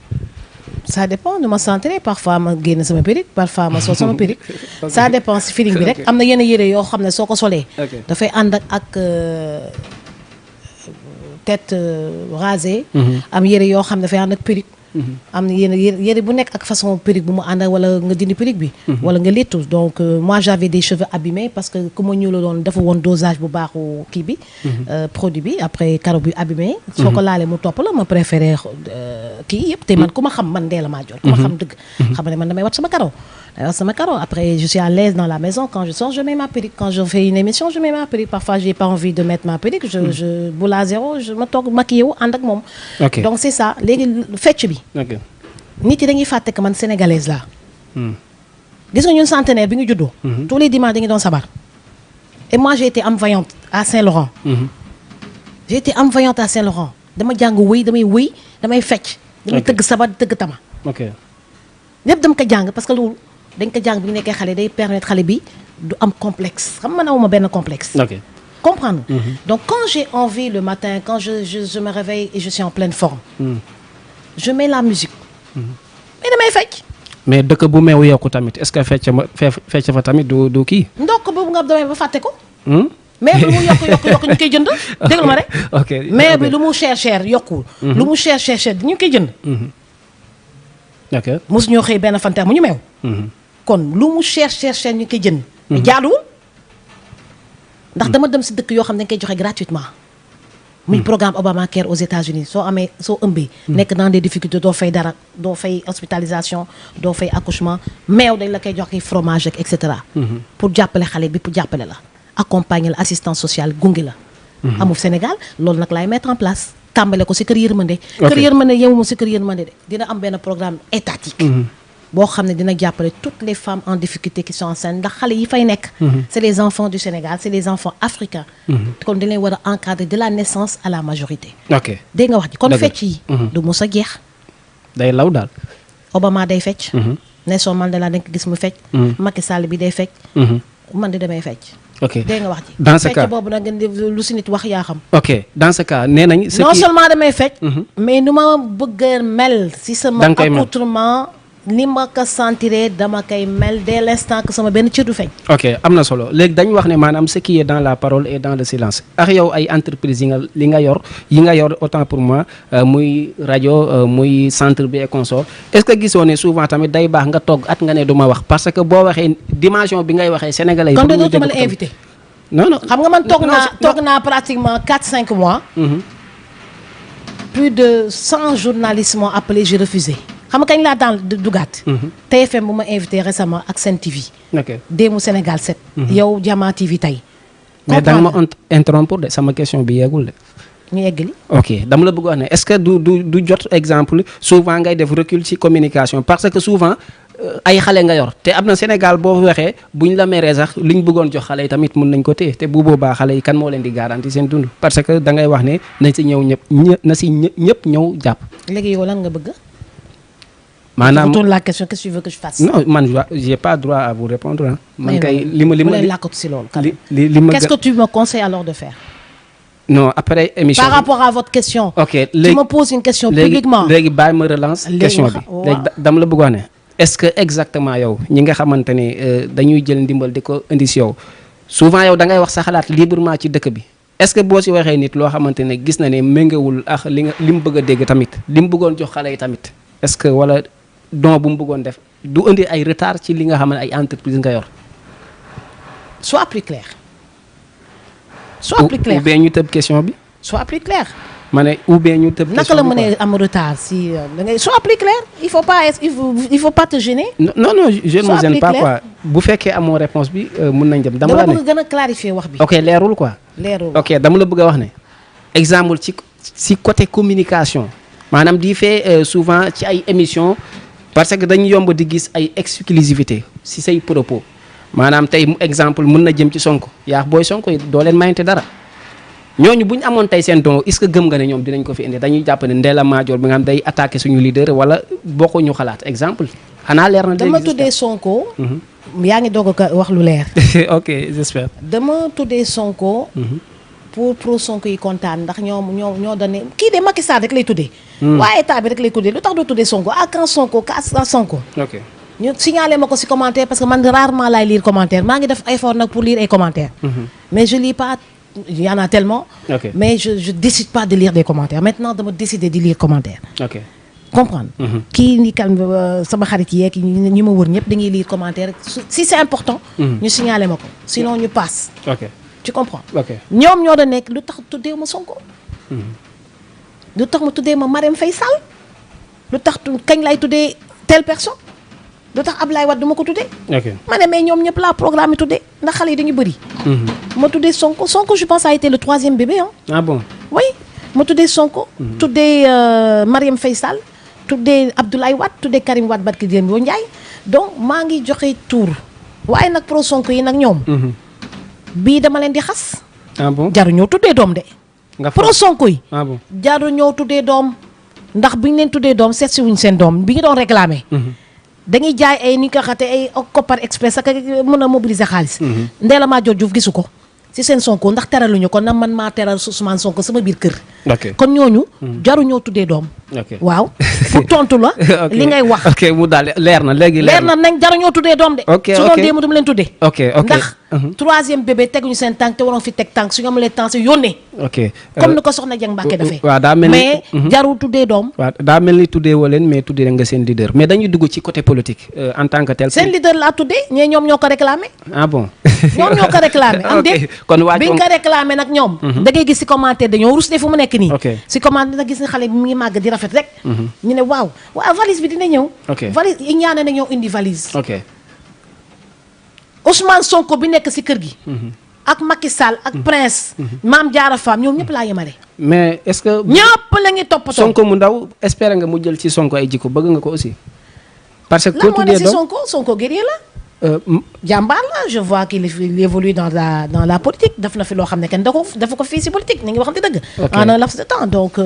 ça dépend nu ma sentir parfois ma génn sama perruque parfois ma sol sama perruque. ça dépend si feeling bi rek am na yenn yére yoo xam ne soo ko solee. dafay ànd ak tête rasée. am yére yoo xam ne dafay ànd ak perruque. am na yére bu nekk ak façon perruque bu mu ànd wala nga dindi perruque bi. wala nga léttu donc moi j'avais des cheveux abîmés parce que ku ma ñuula doon dafa woon dosage bu baaxu kii bi. produit bi après karo bi abîmé. soo ko laalee mu topp la ma préféré kii yëpp te man ku ma xam man Ndella Madior ku ma xam dëgg. xam ne man damay wat sama karo. Après, je suis à l'aise dans la maison. Quand je sors, je mets ma perruque. Quand je fais une émission, je mets ma perruque. Parfois, j'ai pas envie de mettre ma perruque. Je boule à zéro, je me toog maquillée wu ànd ak moom. Donc c'est ça léegi fecc bi. nit yi dañuy fàtte que man sénégalaise laa. gis nga ñun centenaire bi nga juddoo. tous les dimanches dañuy doon sabar. et moi j'ai été âme vaillante à Saint-Laurent. j'ai été âme vaillante à Saint-Laurent. dama jàng wëy damay fecc. damay tëgg sabar tëgg tama. lépp dama ko jàng parce que loolu. dañ ko jàng bi ñu nekkee xale day permettre xale bi du am complexe xam man awuma benn complexe. comprendre. Donc quand j'ai envie le matin quand je me réveille et je suis en pleine forme. je mets la musique. mais damay fecc. mais dëkk bu meew yokku tamit est-ce que fecc fa tamit du kii. ndokk boobu nga damay ba fàtte ko. mais bi lu mu yokk ñu koy jënd. déglu ma rek. mais bi lu mu cher yokkul. lu mu cher ñu koy jënd. mosu ñoo xëy benn fanteer mu ñu meew. kon lu mu cher ñu koy jënd. mais jaaduwul. ndax dama dem si dëkk yoo xam ne dañ koy joxe gratuitement. muy programme Obamacare aux États-Unis soo ëmbee. nekk dans des difficultés doo fay dara doo fay hospitalisation doo fay accouchement meew dañ la koy joxe fromage ak et cetera. pour jàppale xale bi pour jàppale la. accompagner la assistance sociale gunge la. amul Sénégal loolu nag laay mettre en place. tàmbale ko si kër yërmande. kër yërmande yemuma si kër yërmande de dina am benn programme étatique. boo xam ne dina jàppale toutes les femmes en difficulté qui sont enceintes ndax xale yi fay nekk. c'est les enfants du Sénégal c'est les enfants africains. kon dañ leen war a encadrer de la naissance à la majorité. dégg nga wax ji kon fecc yi. du mos a jeex. day law daal. Obama day fecc. Nelson Mandela dañ ko gis mu fecc. Macky Sall bi day fecc. man de damay fecc. dégg nga wax ji dans ce cas fecc boobu nag lu si nit wax yaa xam. dans ce cas nee nañ. non seulement damay fecc. mais nu ma bëgg mel. si sama accoutrement ni ma ko sentiree dama koy mel dès l'instant que sama benn cër du feeñ. am na solo léegi dañu wax ne maanaam ce qui est dans la parole et dans le silence ak yow ay entreprise yi nga yor autant pour moi muy rajo muy centre bi et consort est-ce que gisoo ne souvent tamit day baax nga toog at nga ne du ma wax parce que boo waxee dimension bi ngay waxee sénégalais yi. kon de dootuma la invité. non xam nga man toog naa pratiquement 4-5 mois. plus de 100 journalistes m'ont appelé j'ai refusé. xam nga kañ laa daan dugaat. TFM bu ma invité récemment ak Sen TV. déemu Sénégal 7. yow Jama TV tey. mais da nga ma interrompre de sama question bi yeegul de. ñu eggali. ok dama la bëgg wax ne est-ce que du jot exemple souvent ngay def recul ci communication parce que souvent ay xale nga yor te am na Sénégal boo waxee buñ la meree sax liñ bëggoon jox xale yi tamit mun nañ ko téye te bu boobaa xale yi kan moo leen di garanti seen dund parce que da ngay wax ne nañ si ñëw ñëpp ñëw jàpp. léegi yow lan nga bëgg. maanaam retourne la question qu'est-ce que tu veux que je fasse. non man j'ai pas droit à vous répondre ah. man kay li ma làkkatu si loolu. li ma qu'est-ce que tu me conseilles alors de faire. non après émission par rapport à votre question. ok léegi tu me poses une question publiquement. léegi bàyyi ma relance question bi léegi dama la bëgg wax ne est-ce que exactement yow ñi nga xamante ne dañuy jël ndimbal di ko indi si yow souvent yow da ngay wax sa xalaat librement ci dëkk bi est-ce que boo si waxee nit loo xamante ne gis na ne méngawul ak li mu bëgg a dégg tamit li mu bëggoon jox xale yi tamit est-ce que wala don bu mu bëggoon def du indi ay retard ci li nga xam ne ay entreprise nga yor. sois plus clair. sois plus clair ou bien ñu tëb question bi. sois plus clair. ma ne ou bien ñu tëb question naka la mënee am retard si da ngay sois plus clair il faut pas te gêner. non je ne me gêne pas quoi bu fekkee amoo réponse bi mun nañ dem. dama la bëgg gën a clarifier wax bi. ok leerul quoi. leerul ok dama la bëgg a wax ne exemple ci côté communication maanaam di fee souvent ci ay émission parce que dañu yomb di gis ay exclusivité si say propos maanaam tey exemple mën na jëm ci Sonko yaa booy Sonko yi doo leen mayante dara. ñooñu bu ñu amoon tey seen don est-ce que gëm nga ne ñoom dinañ ko fi indi dañuy jàpp ne Ndella Madior bi nga xam day attaqué suñu leader wala bokkuñu xalaat exemple xanaa leer na. dama tuddee Sonko. yaa ngi doog a wax lu leer. ok j'espère. dama tuddee Sonko. pour pro Sonko yi kontaan ndax ñoo dañ ne kii de Macky Sall rek lay tuddee. waa état bi rek lay tuddee lu tax doo tuddee Sonko ah quand Sonko à Sonko. ok ñu signalé ma ko si commentaire parce que man rarement laay lire commentaire maa ngi def effort nag pour lire ay commentaires. mais je lis pas. Il y en a tellement. Okay. Mais je décide pas de lire des commentaires. Maintenant, dama décider de lire commentaires. ok comprendre. kii ni kan sama xarit yeeg ñi ma wër ñëpp dañuy lire commentaire si c'est important. ñu signaler ma ko sinon ñu passe. ok tu comprends. ok ñoom ñoo da nekk lu tax tuddee ma Sonko. lu tax ma tuddee ma Marème Faye Sall. lu tax kañ lay tuddee telle personne. lu tax Ablaye Wade du ma ko tuddee. ok ma ne mais ñoom ñëpp laa programme tuddee ndax xale yi dañu bëri. ma tuddee Sonko Sonko je pense a été le 3e bébé hein. ah bon. oui ma tuddee Sonko. tuddee Marième Faye Sall. tuddee Abdoulaye Wade tuddee Karim Wade barki démb boo Ndiaye donc maa ngi joxe tour waaye nag pro Sonko yi nag ñoom. bii dama leen di xas. ah bon jaru ñoo tuddee doom de. nga pro Sonko yi. ah bon jaru ñoo tuddee doom ndax bi ñu leen tuddee doom seet si wuñ seen doom bi ñu doon réclamer. dañuy jaay ay ni nga xate ay Kopar Express ak mën a mobiliser xaalis. Ndella Madior Diouf gisu ko ci seen Sonko ndax teraluñu ko na man maa teral Ousmane Sonko sama biir kër. ok kon ñooñu. jaru ñoo tuddee doom. ok waaw pour tontu la. li ngay wax. ok mu daal leer na léegi leer na nañ jaru ñoo tuddee doom de. ok su doon démb du mu leen tuddee. ok ndax 3e bébé teguñu seen tànk te waroon fi teg tànk su ñu amulee temps si yónnee. ok comme ni ko soxna Dieng Mbacke dafee. waaw daa mel ni mais jaru tuddee doom. waaw daa mel ni tuddee woo leen mais tuddee nga seen leader mais dañuy dugg ci côté politique en tant que tel. seen leader laa tuddee ñee ñoom ñoo ko réclamé. ah bon. ñoom ñoo ko réclamé. am déet kon waaj biñ ko réclamé nag ñoom. da ngay gis si commentaire dañoo rus de fu mu nekk nii. ok si commentaire nag gis nga xale bi mi ngi màgg di rafet rek. ñu ne waaw valise bi dina ñëw. ok valise yi ñaane na ñëw indi valise. ok Ousmane Sonko bi nekk si kër gi. ak Macky Sall ak Prince. Mame Diarra Fam ñoom ñëpp laa yemale. mais est-ce que. ñëpp la ñuy toppatoo. Sonko mu ndaw espérer nga mu jël ci Sonko ay jikko bëgg nga ko aussi. parce que lan moo ne si Sonko guerrier la. jàmbaar la je vois qu'il évolue dans la politique def na fi loo xam ne kenn dafa ko fii si politique ni ngi waxante dëgg. en un laps de temps donc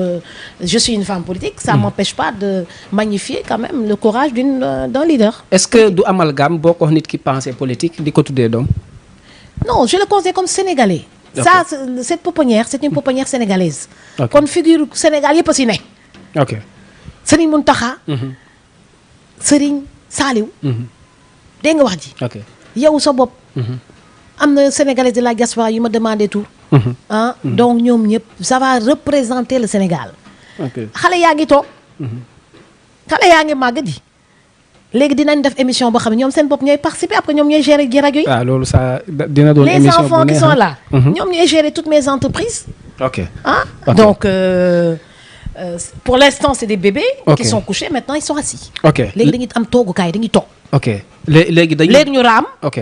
je suis une femme politique. ça m'empêche pas de magnifier quand même le courage d'un leader. est-ce que du amalgame boo ko nit ki pensée politique di ko tuddee doom. non je le considère comme sénégalais. Okay. ça cette pouponnière c'est une pouponnière sénégalaise. kon figure Sénégal yëpp a si ne. ok Serigne Mountakha. Serigne Saliou. dégg nga wax ji. ok yow sa bopp. am na sénégalais de la diaspora yu ma demandé tout. donc ñoom ñëpp ça va représenter le Sénégal. ok xale yaa ngi toog. xale yaa ngi màgg di. léegi dinañ def émission boo xam ne ñoom seen bopp ñooy participer après ñoom ñooy gérer ji rajo yi. ah loolu ça dina doon les émission enfants qui sont là. ñoom ñooy gérer toutes mes entreprises. ok Okay. Donc pour l'instant c'est des bébés. Okay. qui sont couchés maintenant ils sont assis. ok léegi dañuy am toogukaay dañuy toog. ok léegi dañuy. léegi ñu raam. ok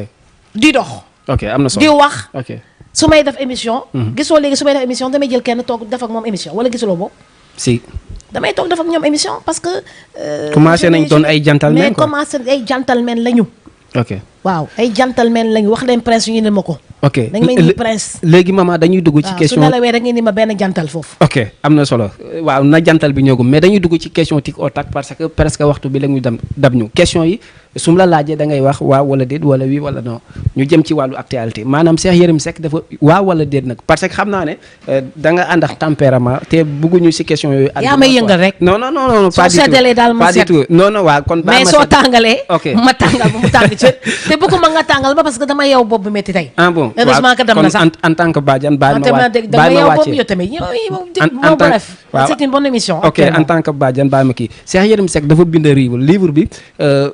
di dox. ok am na solo di wax. ok su may def émission. gisoo léegi su may def émission damay jël kenn toog def ak moom émission wala gisuloo boobu. si. damay toog def ak ñoom émission parce que. commencé nañ doon ay gentlemen mais commencé ay gentlemen lañu. ok waaw ay gentlemen lañu wax leen prince yu ñu ne ma ko. ok dañ may ni prince. léegi maman dañuy dugg ci question su nelawee rek ngeen ni ma benn jantal foofu. ok am na solo waaw na jantal bi ñëwagum mais dañuy dugg ci question tic au tac parce que presque waxtu bi la ñu dab ñu question yi su ma la laajee da ngay wax waaw wala déet wala oui wala non ñu jëm ci wàllu actualité maanaam Cheikh Yérim Seck dafa waaw wala déet nag parce que xam naa ne da nga ànd ak tempérament te bëgguñu si question yooyu. yaa may yëngal rek. non non non pas du tout soo seddalee daal ma sedd. non non waaw kon. mais soo tàngalee. ok ma tàngal ba mu tàng ci te bëgguma nga tàngal ba parce que dama yeew bopp bi métti tey. ah bon heureusement que dem na sax en tant que bàjjan baal ma wàcce dama yeew bopp yow tamit moo bref. c'est une bonne émission. ok en tant que bàjjan baal ma kii Cheikh Yérim Seck dafa bind livre bi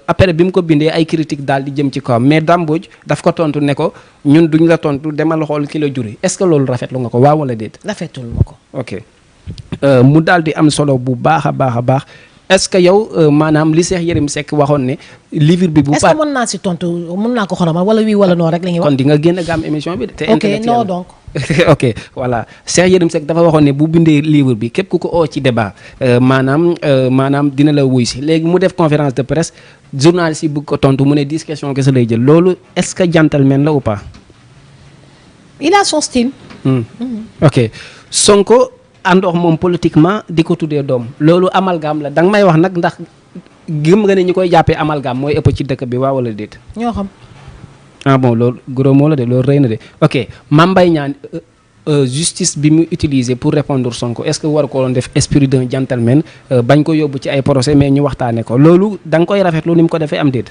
après bi mu ko bindee ay critique daal di jëm ci kawam mais Dame Mbodj daf ko tontu ne ko ñun duñ la tontu demal xool ki la juri est-ce que loolu rafetlu nga ko waaw wala déet. rafetul ma ko. ok mu daal di am solo bu baax a baax a baax est-ce que yow maanaam li Cheikh Yérim Seck waxoon ne livre bi. bu est-ce que mën naa si tontu mën naa ko xoromal wala oui wala non rek la ñuy wax. kon di nga génn gaam émission bi. te ok non donc. ok voilà Cheikh Yérim Seck dafa waxoon ne bu bindee livre bi képp ku ko oo ci débat maanaam dina la wuy si léegi mu def conférence de presse journaliste yi bëgg ko tontu mu ne 10 questions kese lay jël loolu est-ce que gentleman la ou pas. il a son style. ok Sonko àndox moom politiquement di ko tuddee doom loolu amalgame la danga may wax nag ndax gëm nga ne ñi koy jàppee amalgame mooy ëpp ci dëkk bi waaw wala déet. ñoo xam. ah bon loolu gros moo la de loolu rëy na de ok Mame Mbaye Niang justice bi mu utiliser pour répondre Sonko est-ce que war ko doon def esprit d'un gentleman bañ ko yóbbu ci ay procès mais ñu waxtaane ko loolu da nga koy rafetlu ni mu ko defee am déet.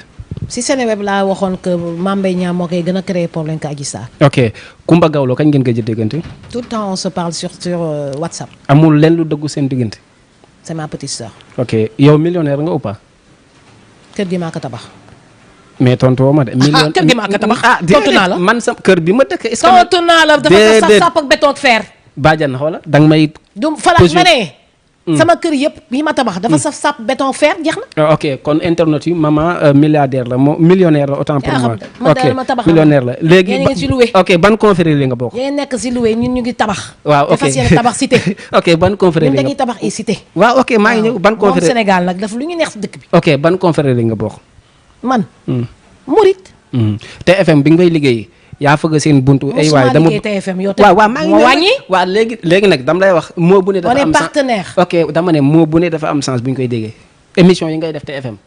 si Seneweb laa waxoon que Mame Mbaye Niang moo koy gën a créer problème que Adji Sarr. ok Coumba Gawlo kañ ngeen gëj a déggante. tout le temps on se parle sur WhatsApp. amul lenn lu dëggu seen diggante. c'est ma petite sœur. ok yow millionnaire nga ou pas. kër gi maa ko tabax. mais tontu woo ma de. kër gi maa ko tabax tontu naa la man sa kër bi ma dëkk. est-ce que tontu naa la dafa saf sàpp ak béton ak fer. bàjjan xoola danga may. du falaat ma ne. sama kër yëpp yi ma tabax dafa saf sàpp béton fer jeex na. ok kon internet yi maman milliardaire la moo millionnaire la autant pour moi. ok ma tabax millionnaire la léegi. yéen a ngi si loué. ok ban confrérie nga bokk. yéen nekk si loué ñun ñu ngi tabax. waaw ok te fas yéene tabax cité. ok ban confrérie ñun nga dañuy tabax ay cité. waaw ok maa ngi ñëw ban confrérie moom Sénégal nag dafa lu ñu neex si dëkk bi. ok ban confrérie nga bokk. man. Murit. TFM bi nga fay liggéey yaa fëgg seen buntu. ay waay dama TFM yow waaw waaw maa ngi ñëw wàññi. waaw léegi nag dama lay wax moo bu ne dafa am on est partenaire. ok dama ne moo bu ne dafa am sens bu ñu koy déggee émission yi ngay def TFM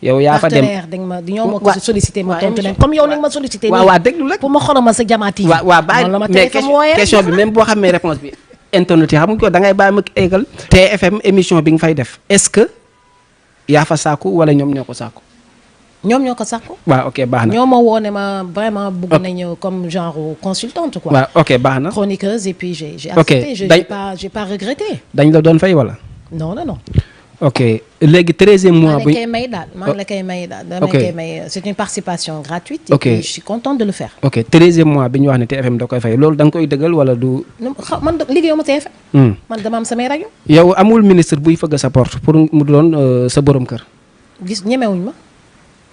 yow yaa fa dem partenaire dañ ma ñoo ma ko sollicité ma tontu leen comme yow ni nga ma sollicité. waaw waaw déglu rek pour ma xoromal sa Jama TV. waaw bàyyi mais question bi même boo xamee réponse bi internet yi xam nga ko da ngay bàyyi ma égal TFM émission bi nga fay def est-ce que yaa fa sàkku wala ñoom ñoo ko sàkku. ñoom ñoo ko sàkku. waaw ok baax na ñoo ma woo ne ma vraiment bëgg nañu comme genre consultante quoi. waaw ok baax na. chroniqueuse et puis j'ai accepté. j'ai pas regretté. dañ la doon fay wala. non non non. ok léegi 13e mois. maa ngi la koy may daal maa ngi la koy may daal. damay koy may c'est une participation gratuite. ok et puis je suis contente de le faire. ok 13e mois bi ñu wax ne TFM da koy fay loolu da nga koy dëggal wala du. man liggéeyuma TFM. man dama am samay rajo. yow amul ministre buy fëgg sa porte pour mu doon sa borom kër. gis ñemewuñ ma.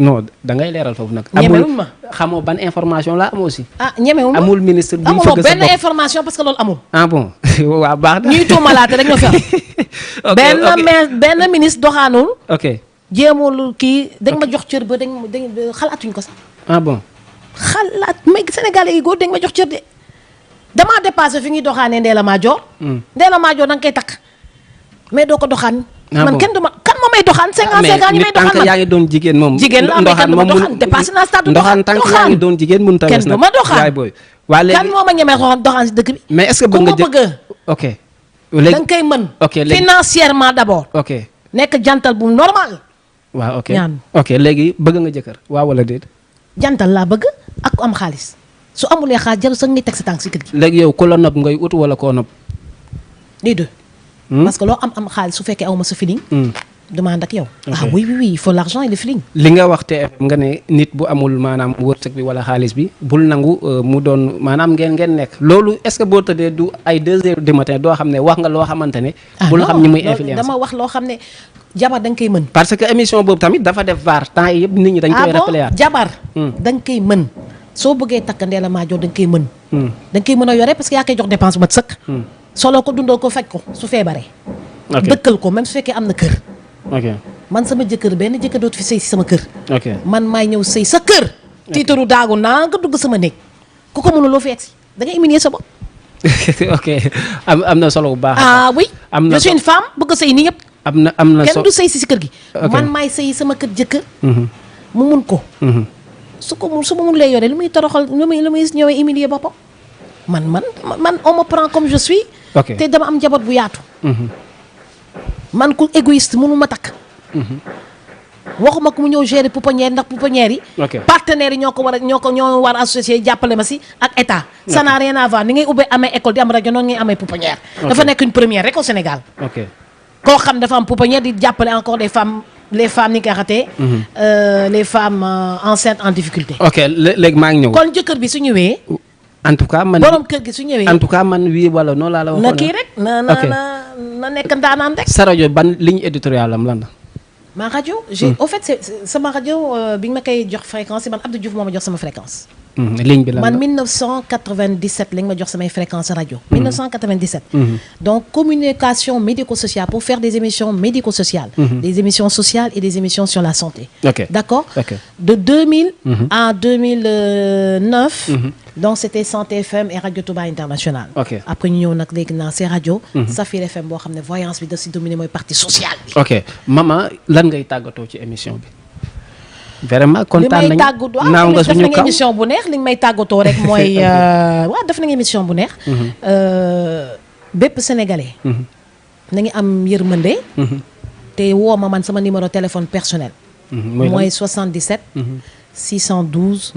non da ngay leeral foofu nag. ñemewuñ ma xamoo ban information la amoo aussi. ñemewuñ ma amul ministre buy fëgg sa benn information parce que loolu amul. ah bon waaw baax na. ñuy tuumalaate rek ñoo fi am. benn ministre doxaanul. ok jéemul kii dañ ma jox cër ba dañ xalaatuñ ko sax. ah bon. xalaat mais Sénégalais yi góor dañ ma jox cër de damaa dépassé fi ñuy doxaanee Ndella Madior. Ndella Madior da nga koy takk mais doo ko doxaan. man kenn du ma kan ma may doxaan 55 ans ñi may doxaan mais yaa ngi doon jigéen moom. jigéen la mais kan du ma doxaan dépassé naa stade doxaan tant que yaa ngi doon jigéen mënut a kenn du ma doxaan waa léegi kan moo ma ñemee doxaan si dëkk bi. mais est-ce que bëgg nga bëgg ok. léegi da nga koy mën. ok léegi financièrement d'abord. ok nekk jantal bu normal. waaw ok ñaan ok léegi bëgg nga jëkkër waaw wala déet. jantal laa bëgg ak ku am xaalis su amulee xaalis jarul sax ngay teg sa tànk si kër gi. léegi yow ku la nopp ngay ut wala koo nopp. les deux. parce que loo am xaalis su fekkee aw ma sa feeling. demande ak yow. ah oui oui oui il faut l'argent et le feeling. li nga wax TFM nga ne nit bu amul maanaam wërsëg bi wala xaalis bi bul nangu mu doon maanaam ngeen nekk loolu est-ce que boo tëddee du ay 2 heures du matin doo xam ne wax nga loo xamante ne. bul xam ñi muy influence dama wax loo xam ne jabar da nga koy mën. parce que émission boobu tamit dafa def vaar temps yii yëpp nit ñi dañ koy rappelé jabar da nga koy mën soo bëggee takk Ndella Madior da nga koy mën. da nga koy mën a yore parce que yaa koy jox dépense bu mat sëkk. solo ko dundal ko faj ko su feebaree. dëkkal ko même su fekkee am na kër. man sama jëkkër benn jëkkër dootu fi sëy si sama kër. man maay ñëw sëy sa kër. tiitaru daagu naa nga dugg sama néeg ku ko mënuloo fi egsi da ngay humilier sa bopp. ok am na solo bu baax. ah oui je suis une femme bëgg a sëy nii yëpp. am na kenn du sëy si kër gi. man maay sëy sama kër jëkkër. mu mun ko. su ma mun lay yore lu muy toroxal lu muy ñëwee humilier boppam. man on me prend comme je suis. te dama am njaboot bu yaatu. man ku égoïste mënu ma takk. waxuma ko mu ñëw gérer pouponnière ndax pouponnière yi. partenaires yi ñoo war a associé jàppale ma si ak état. ça n'a rien à voir ni ngay ubbee amee école di am rajo noonu ngay amee pouponnière. dafa nekk une première rek au Sénégal. koo xam dafa am pouponnière di jàppale encore les femmes ni nga xatee. les femmes enceintes en difficulté. ok léegi maa ngi ñëw. kon jëkkër bi su ñëwee. en tout cas man borom kër gi su ñëwee. en tout cas man wii wala noonu laa la waxoon. na kii rek na nekk ndaanaan rek. sa rajo ban ligne éditoriale am lan la. ma rajo au fait sama rajo bi nga ma koy jox fréquence yi man Abdou Diouf moo ma jox sama fréquence. ligne bi lan la man 1997 lañ ma jox samay fréquence rajo. 1997. donc communication médico-sociale pour faire des émissions médico-sociales. des émissions sociales et des émissions sur la santé. D'accord. De 2000 à 2009. donc c'était Santé FM et Radio Touba International. après ñu ñëw nag léegi naa ces rajo. Safir FM boo xam ne voyance bi da si dominé mooy partie sociale bi. ok maman lan ngay tàggatoo ci émission bi. vraiment kontaan nañu naaw nga suñu kaw émission bu neex li may tàggatoo rek mooy waaw def nañu émission bu neex. bépp sénégalais. na ngi am yërmande. te woo ma man sama numéro téléphone personnel. mooy 77. 612.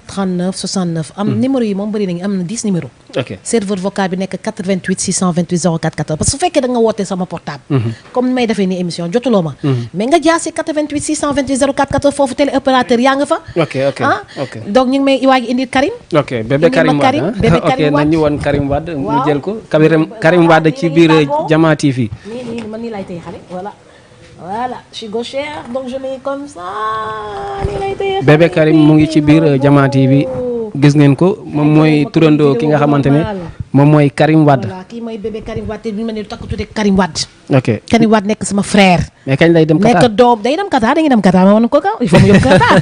39 69 am numéro yi moom bëri nañu am na 10 numéro serveur vocal bi nekk 88 628 04 14 parce que su fekkee da nga woote sama portable comme ni may defee ni émission jotuloo ma mais nga jaar si 88 628 04 14 foofu télé opérateur yaa nga fa donc ñu ngi may waaj indi Karim bébé Karim Wade nañu woon Karim Wade mu jël ko Karim Wade ci biir Jama TV nii man nii lay tey xale voilà je suis gauchère donc je mets comme ça nii lay tey bébé Karim mu ngi ci biir Jama TV gis ngeen ko moom mooy turandoo ki nga xamante ne moom mooy Karim Wade. voilà kii mooy bébé Karim Wade te bi ma ne takk tuddee Karim Wade. Karim Wade nekk sama frère. mais kañ lay dem Qatar nekk doom day dem Qatar dañuy dem Qatar ma wan ko kaw il faut mu yóbbu Qatar.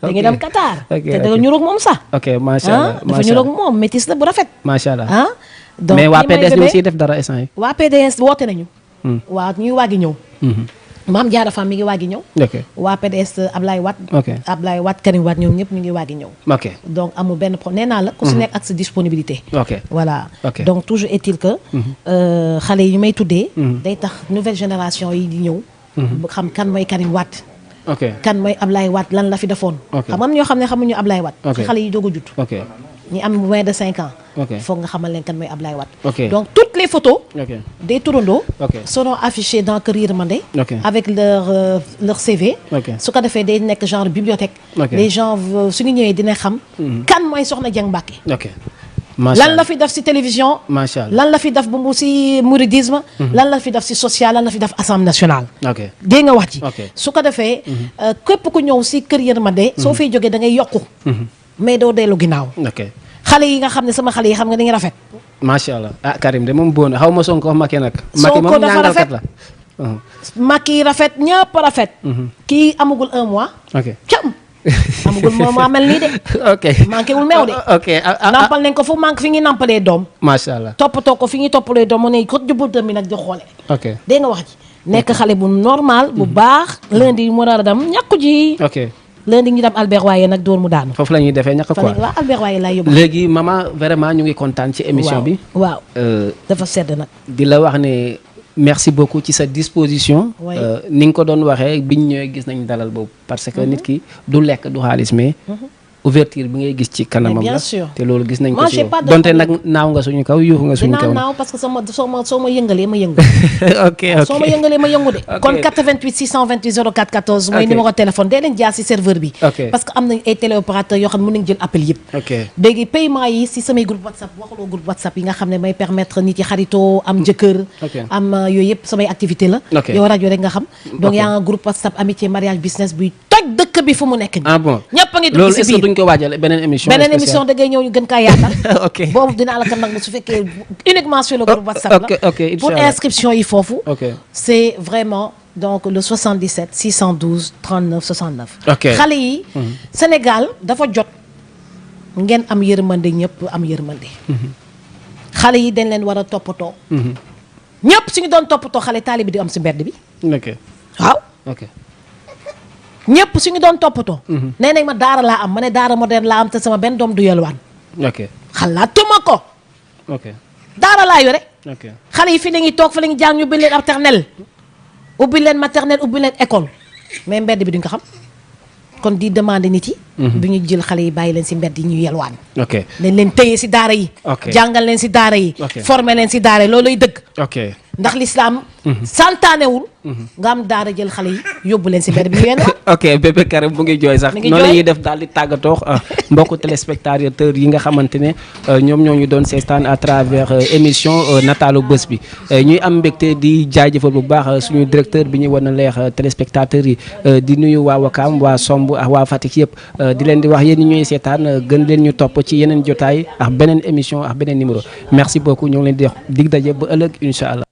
dañuy dem Qatar. te da nga ñuróog moom sax. macha allah dafa ñuróog moom métis la bu rafet. macha allah donc mais waa PDS ñu ngi siy def dara instant yi. waa PDS woote nañu. waaw ñuy waagi ñëw. Maam Diarra Fam mi ngi waagi ñëw. waa PDS Ablaye Wade Karim Wade ñoom ñëpp ñu ngi waagi ñëw. donc amul benn problème nee naa la. ku si nekk ak sa disponibilité. voilà donc toujours est-il que. xale yi may tuddee. day tax nouvelle génération yi di ñëw. xam kan mooy Karim Wade. kan mooy Ablaye Wade lan la fi defoon. xam nga ñoo xam ne xamuñu Ablaye Wade. ci xale yi doog a judd. ñi am moins de 5 ans. foog nga xamal leen kan mooy Ablaye Wade. donc toutes les photos. des turandoo. seront affichées dans Kër Yërmande. avec leur CV. su ko defee day nekk genre bibliothèque. les gens suñu ñëwee dina xam. kan mooy Soxna Dieng Mbacké. lan la fi def ci télévision. macha allah lan la fi def bu mu ci mouridisme. lan la fi def ci social lan la fi def assemblée nationale. dégg nga wax ji. su ko defee. képp ku ñëw ci Kër Yërmande. soo fay jógee da ngay yokku. mais doo dellu ginnaaw. xale yi nga xam ne sama xale yi xam nga dañuy rafet. macha allah Karim de moom boo na xaw ma Sonko wax Macky nag. Sonko dafa rafet Macky rafet ñëpp rafet. kii amagul 1 mois. cam amagul moo mel nii de. manqué wul meew de. nampal nañ ko fu manqué fi ñuy nampalee doom. macha allah toppatoo ko fi ñuy toppalee doom mu ne ko jubbutam bi nag di xoole. dégg nga wax ji nekk xale bu normal bu baax. lundi mu nar a dem ñàkku ji. lundi ñu dem Albert waaye nag door mu daanu. foofu la ñuy defee ñàkk quoi waaw Albert waaye laay yóbbu. léegi maman vraiment ñu ngi kontaan ci émission bi. waaw dafa sedd nag. di la wax ne merci beaucoup ci sa disposition. ni nga ko doon waxee biñ ñëwee gis nañ dalal boobu. parce que nit ki du lekk du xaalis mais. ouverture bi ngay gis ci kanamam la te loolu gis nañ ko ci yow donte nag naaw nga suñu kaw yuuxu nga suñu kaw naaw parce que soo ma yëngalee ma yëngu. soo ma yëngalee ma yëngu de. kon 88 628 04 14 mooy numéro téléphone dee leen jaar si serveur bi. parce que am nañ ay téléopérateurs yoo xam ne mën nañ jël appel yëpp. léegi paiement yi si samay groupe WhatsApp waxaloo groupe WhatsApp yi nga xam ne may permettre nit yi xaritoo am jëkkër. am yooyu yëpp samay activité la. yow rajo rek nga xam. donc y a un groupe WhatsApp amitié mariage business buy toj dëkk dëkk bi fu mu nekk nii. ah bon ñëpp a ngi dugg loolu si est-ce que biir duñ ko waajal beneen émission. beneen émission da ngay ñëw ñu gën kaa yaatal. ok boobu dinaa la ko nag su fekkee uniquement sur le groupe WhatsApp la. ok pour inscription yi foofu. ok c'est vraiment donc le 77 612 39 69. ok xale yi. Sénégal dafa jot ngeen am yërmande ñëpp am yërmande. xale yi dañ leen war a toppatoo. ñëpp suñu doon toppatoo xale taalibi di am si mbedd bi. ok waaw. ok ñëpp suñu doon toppatoo. nee nañ ma daara laa am ma ne daara moderne laa am te sama benn doom du yelwaan. ok xalaatuma ko. ok daara laa yore. ok xale yi fii la ñuy toog fa la ñuy jàng ñu ubbi leen maternelle ubbi leen maternelle ubbi leen école mais mbedd bi duñ ko xam kon di demander nit yi. du ñu jël xale yi bàyyi leen si mbedd yi ñu yelwaan. ok nañ leen téye si daara yi. ok jàngal leen si daara yi. ok former leen si daara yi looluy dëgg. ok ndax l'islam santaanewul nga am daara jël xale yi yóbbu leen si mbedd bi ñu yelwaan. ok bébé Karim mu ngi jooy sax mi ngi noonu la jooy. ñuy def daal di tàggatoo mbokku téléspectateurs yi nga xamante ne ñoom ñoo ñu doon seetaan à travers émission nataalu bés bi ñuy am mbégte di jaajëfal bu baax suñu directeur bi ñuy wan a leex téléspectateurs yi di nuyu waa Wakaam waa Somb ak waa Fatick yëpp di leen di wax yéen ñi ñuy seetaan gën leen ñu topp ci yeneen jotaay ak beneen émission ak beneen numéro merci beaucoup ñoo ngi leen di wax dig daje ba ëllëg incha allah.